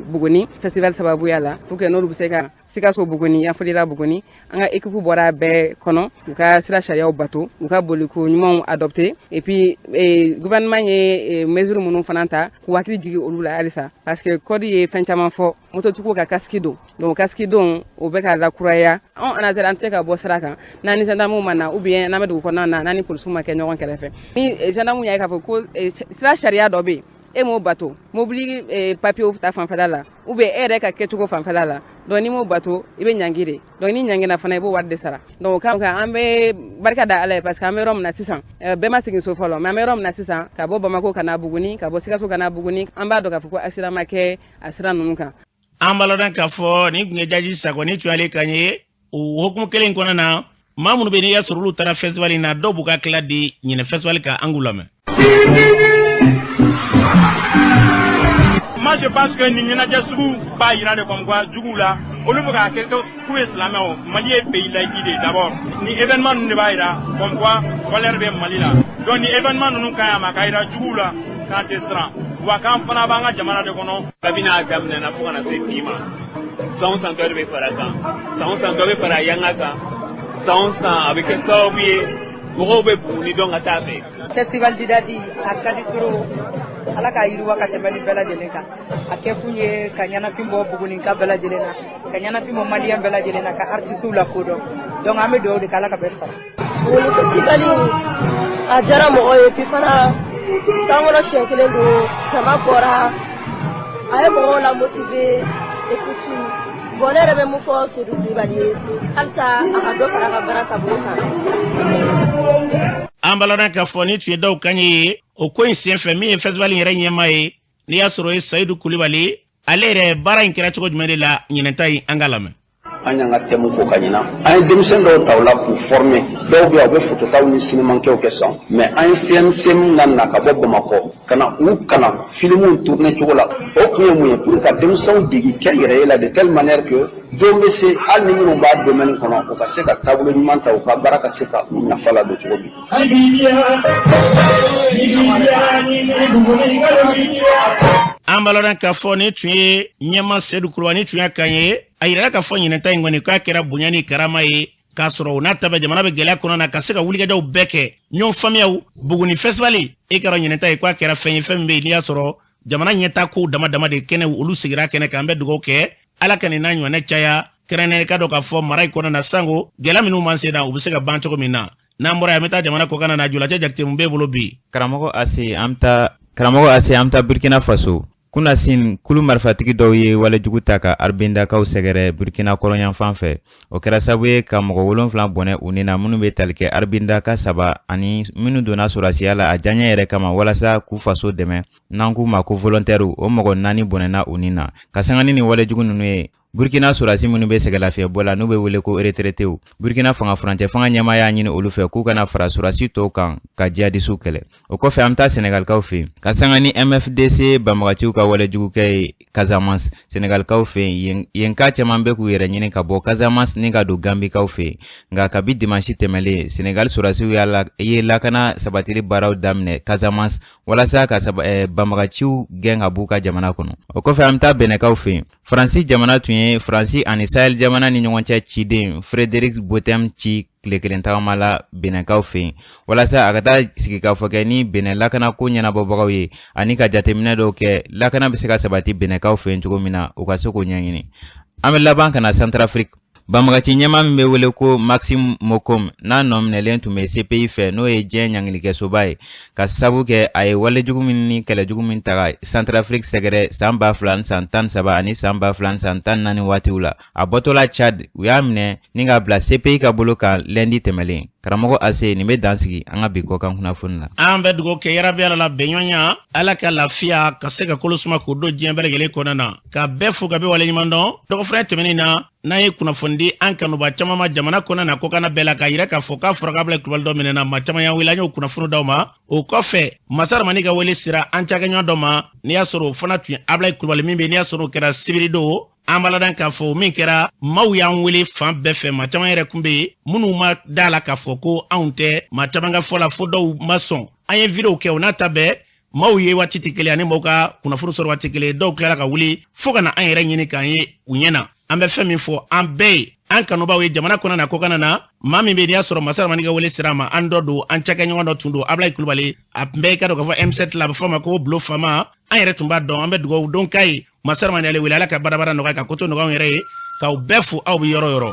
Buguni festival sababuya la, pour que n'olu bɛ se ka Sikaso Buguni, Yanfolila Buguni. An ka équipe bɔra bɛɛ kɔnɔ, u ka sira sariyaw bato, u ka boliko ɲumanw adopter. Et puis gouvernement ye mesure minnu fana ta, k'u hakili jigin olu la halisa, parce que code ye fɛn caman fɔ, mototigiw ka casque don. Donc casque don, o bɛ ka lakuraya. Anw ANASER, an tɛ se ka bɔ sira kan n'an ni gendarme ma na, ou bien n'an bɛ dugu kɔnɔna na, n'an ni polisiw ma kɛ ɲɔgɔn kɛrɛfɛ. Ni gendarme y'a ye k'a fɔ ko sira sariya dɔ bɛ yen, e m'o bato, mobili papiyew ta fanfɛla la, ou bien e yɛrɛ ka kɛcogo fanfɛla la, donc n'i m'o bato, i bɛ ɲangi de. Donc ni ɲangina fana, i b'o wari de sara. Donc o kan, an bɛ barika da Ala ye, parce que an bɛ yɔrɔ min na sisan, bɛɛ ma segin so fɔlɔ, mais an bɛ yɔrɔ min na sisan, ka bɔ Bamako ka na Buguni, ka bɔ Sikaso ka na Buguni, an b'a dɔn k'a fɔ ko accident ma kɛ a sira ninnu kan. An b'a lɔn k'a fɔ nin tun ye Jaji Sako ni tun y'ale kan ye. O hukumu kelen in kɔnɔna na, maa minnu bɛ n'i y'a sɔrɔ olu taara festival in na, dɔw b'u ka tila di ɲinɛ festival kan, an k'u lamɛn. Moi, je pense que nin ɲɛnajɛ sugu b'a yira de comme quoi juguw la, olu bɛ k'a kɛ k'u ye silamɛw. Mali ye pays laïque de ye d'abord. Ni événement ninnu de b'a yira comme quoi valeur bɛ Mali la. Donc ni événement ninnu ka ɲi a ma, k'a yira juguw la k'an tɛ siran, wa k'an fana b'an ka jamana de kɔnɔ. Kabini a daminɛna fo ka na se bi ma, san o san dɔ de bɛ fara a kan, san o san dɔ bɛ fara a yanga kan, san o san a bɛ kɛ sababu ye mɔgɔw bɛ Buguni dɔn ka taa fɛ. Festival Didadi a ka di trop, Ala k'a yiriwa ka tɛmɛ nin bɛɛ lajɛlen kan. A kɛ kun ye ka ɲɛnafin bɔ Bugunika bɛɛ lajɛlen na, ka ɲɛnafin bɔ Maliyɛn bɛɛ lajɛlen na, ka artisiw lakodɔn. Donc an bɛ dugawu de kɛ, Ala ka bɛɛ fara. Buguni festival a diyara mɔgɔ ye, puis fana san kɔnɔ siɲɛ kelen don, jama bɔra, a ye mɔgɔw la motiver et puis tout. Bon, ne yɛrɛ bɛ mun fɔ Seydou Kulibali ye, halisa a ka dɔ fara a ka baara taabolo kan. An b'a lɔn k'a fɔ ni tun ye dɔw kan ye o ko in senfɛ. Min ye festival in yɛrɛ ɲɛmaa ye, n'i y'a sɔrɔ o ye Sayidu Kulibali, ale yɛrɛ, baara in kɛra cogo jumɛn de la ɲinɛta in, an k'a lamɛn. An y'an ka thème ko ka ɲina, an ye denmisɛn dɔw ta o la k'u former. Dɔw bɛ yen, u bɛ fototaw ni sinimankɛw kɛ sisan, mais an ye CNCM na na ka bɔ Bamakɔ ka na u kalan filimuw tourner cogo la. O kun ye mun ye? Pour ka denmisɛnw degi kɛ yɛrɛ ye la, de telle manière que don bɛ se, hali ni minnu b'a domaine kɔnɔ, u ka se ka taabolo ɲuman ta, u ka baara ka se ka u nafa ladon cogo min. An b'a lɔn k'a fɔ ni tun ye ɲɛma Seyidu Kulubali tun y'a kan ye. A yirala k'a fɔ ɲinɛta in kɔni, k'a kɛra bonya ni karama ye, k'a sɔrɔ o n'a ta bɛɛ, jamana bɛ gɛlɛya kɔnɔ na, ka se ka wulikajɔw bɛɛ kɛ, ɲɔgɔn faamuyaw. Buguni festival, e kɛra ɲinɛta ye, k'a kɛra fɛn ye, fɛn min bɛ yen n'i y'a sɔrɔ jamana ɲɛtaa kow dama dama de kɛnɛ, olu sigira kɛnɛ kan. An bɛ dugawu kɛ, Ala ka nin n'a ɲɔgɔnna caya, kɛrɛnkɛrɛnnen ka dɔn k'a fɔ mara in kɔnɔ na, sango gɛlɛya minnu b'an sen na, u bɛ se ka ban cogo min na. N'an bɔra yen, an bɛ taa jamana kɔkan na. Jolacɛ Jakite, mun b'e bolo bi? Karamɔgɔ Ase, an bɛ taa, karamɔgɔ Ase, an bɛ taa Burkina Faso. Kunasini, kulu marifatigi dɔw ye walejugu ta ka Arbindakaw sɛgɛrɛ Burkina kɔrɔnyanfan fɛ. O kɛra sababu ye ka mɔgɔ 7 bɔnɛ u ni na, minnu bɛ tali kɛ Arbindaka 3 ani minnu donna sɔrɔdasiya la a diyaɲɛ yɛrɛ kama walasa k'u faso dɛmɛ, n'an k'u ma ko volontɛriw. O mɔgɔ 4 bɔnɛna u ni na. Ka sanga ni nin walejugu ninnu ye, Burkina sɔrɔdasi minnu bɛ sɛgɛnlafiɲɛbɔ la, n'u bɛ wele ko retraitéw, Burkina fanga furancɛ fanga ɲɛmaa y'a ɲini olu fɛ k'u kana fara sɔrɔdasi tɔw kan ka jihadisiw kɛlɛ. O kɔfɛ, an bɛ taa Senegalikaw fɛ yen. Ka sanga ni MFDC banbagaciw ka walejugukɛ ye Casamance, Senegalikaw fɛ yen, yenka caman bɛ k'u yɛrɛ ɲini ka bɔ Casamance ni ka don Gambikaw fɛ yen. Nka kabi dimansi tɛmɛlen, Senegal sɔrɔdasiw ye lakana sabatili baaraw daminɛ Casamance walasa ka banbagaciw gɛn ka b'u ka jamana kɔnɔ. O kɔfɛ, an bɛ taa Bɛnɛkaw fɛ yen. Faransi jamana tun ye Faransi ani Sahel jamana ni ɲɔgɔn cɛ ciden Frédéric Bothème ci tile kelen tagama la Benɛnkaw fɛ yen, walasa a ka taa sigikafɔ kɛ ni Benɛn lakanako ɲɛnabɔbagaw ye, ani ka jateminɛ dɔw kɛ lakana bɛ se ka sabati Benɛnkaw fɛ yen cogo min na, u ka se k'o ɲɛɲini. An bɛ laban ka na Centrafrique. Banbagaci ɲɛmaa min bɛ wele ko Maxime Mokom, n'a nɔminɛlen tun bɛ CPI fɛ, n'o ye diɲɛ ɲangilikɛsoba ye, ka sabu kɛ a ye walejugu min ni kɛlɛjugu min ta ka Centrafrique sɛgɛrɛ san 2013 ani san 2014 waatiw la. A bɔtɔla Chad, u y'a minɛ ni k'a bila CPI ka bolo kan lundi tɛmɛlen. Karamɔgɔ Ase, nin bɛ dan sigi an ka bi kɔkan kunnafoni la. An bɛ dugawu kɛ yarabi Ala la bɛnɲɔgɔnya, Ala ka lafiya ka se ka kolo suma k'o don diɲɛ bɛɛ lajɛlen kɔnɔna na, ka bɛɛ fo ka bɛɛ waleɲuman dɔn. Dɔgɔfura tɛmɛnen na, n'an ye kunnafoni di an kanuba caman ma jamana kɔnɔ na kɔkanna bɛɛ la, k'a yira k'a fɔ k'a fɔra k'Abulayi Kulubali dɔ minɛna, maa caman y'an wele, an y'o kunnafoni d'aw ma. O kɔfɛ, masa Ramani ka wele sera an cakɛɲɔgɔn dɔ ma, n'i y'a sɔrɔ o fana tun ye Abulayi Kulubali min bɛ, n'i y'a sɔrɔ o kɛra sibiri don. An b'a ladan k'a fɔ min kɛra, maaw y'an wele fan bɛɛ fɛ. Maa caman yɛrɛ kun bɛ yen minnu ma da la k'a fɔ ko anw tɛ. Maa caman ka fɔ la, fo dɔw ma sɔn. An ye videow kɛ, o n'a ta bɛɛ, maaw ye waati tɛ kelen ani maaw ka kunnafoni sɔrɔ waati kelen. Dɔw tilara ka wuli fo ka na an yɛrɛ ɲini k'an ye u ɲɛ na. An bɛ fɛn min fɔ an bɛɛ ye, an kanubaw ye jamana kɔnɔ na kɔkanna na, maa min bɛ, n'i y'a sɔrɔ masa Ramani ka wele sera a ma, an dɔ don, an cakɛɲɔgɔn dɔ tun don, Abulayi Kulubali. A tun bɛ i ka dɔn k'a fɔ M7 la, a bɛ fɔ a ma ko Bulo Fama. An yɛrɛ tun b'a dɔn. An bɛ dugawu don k'a ye, masa Ramani ale wele, Ala ka badabada nɔgɔya, ka koto nɔgɔya anw yɛrɛ ye, k'aw bɛɛ fo aw bɛ yɔrɔ yɔrɔ.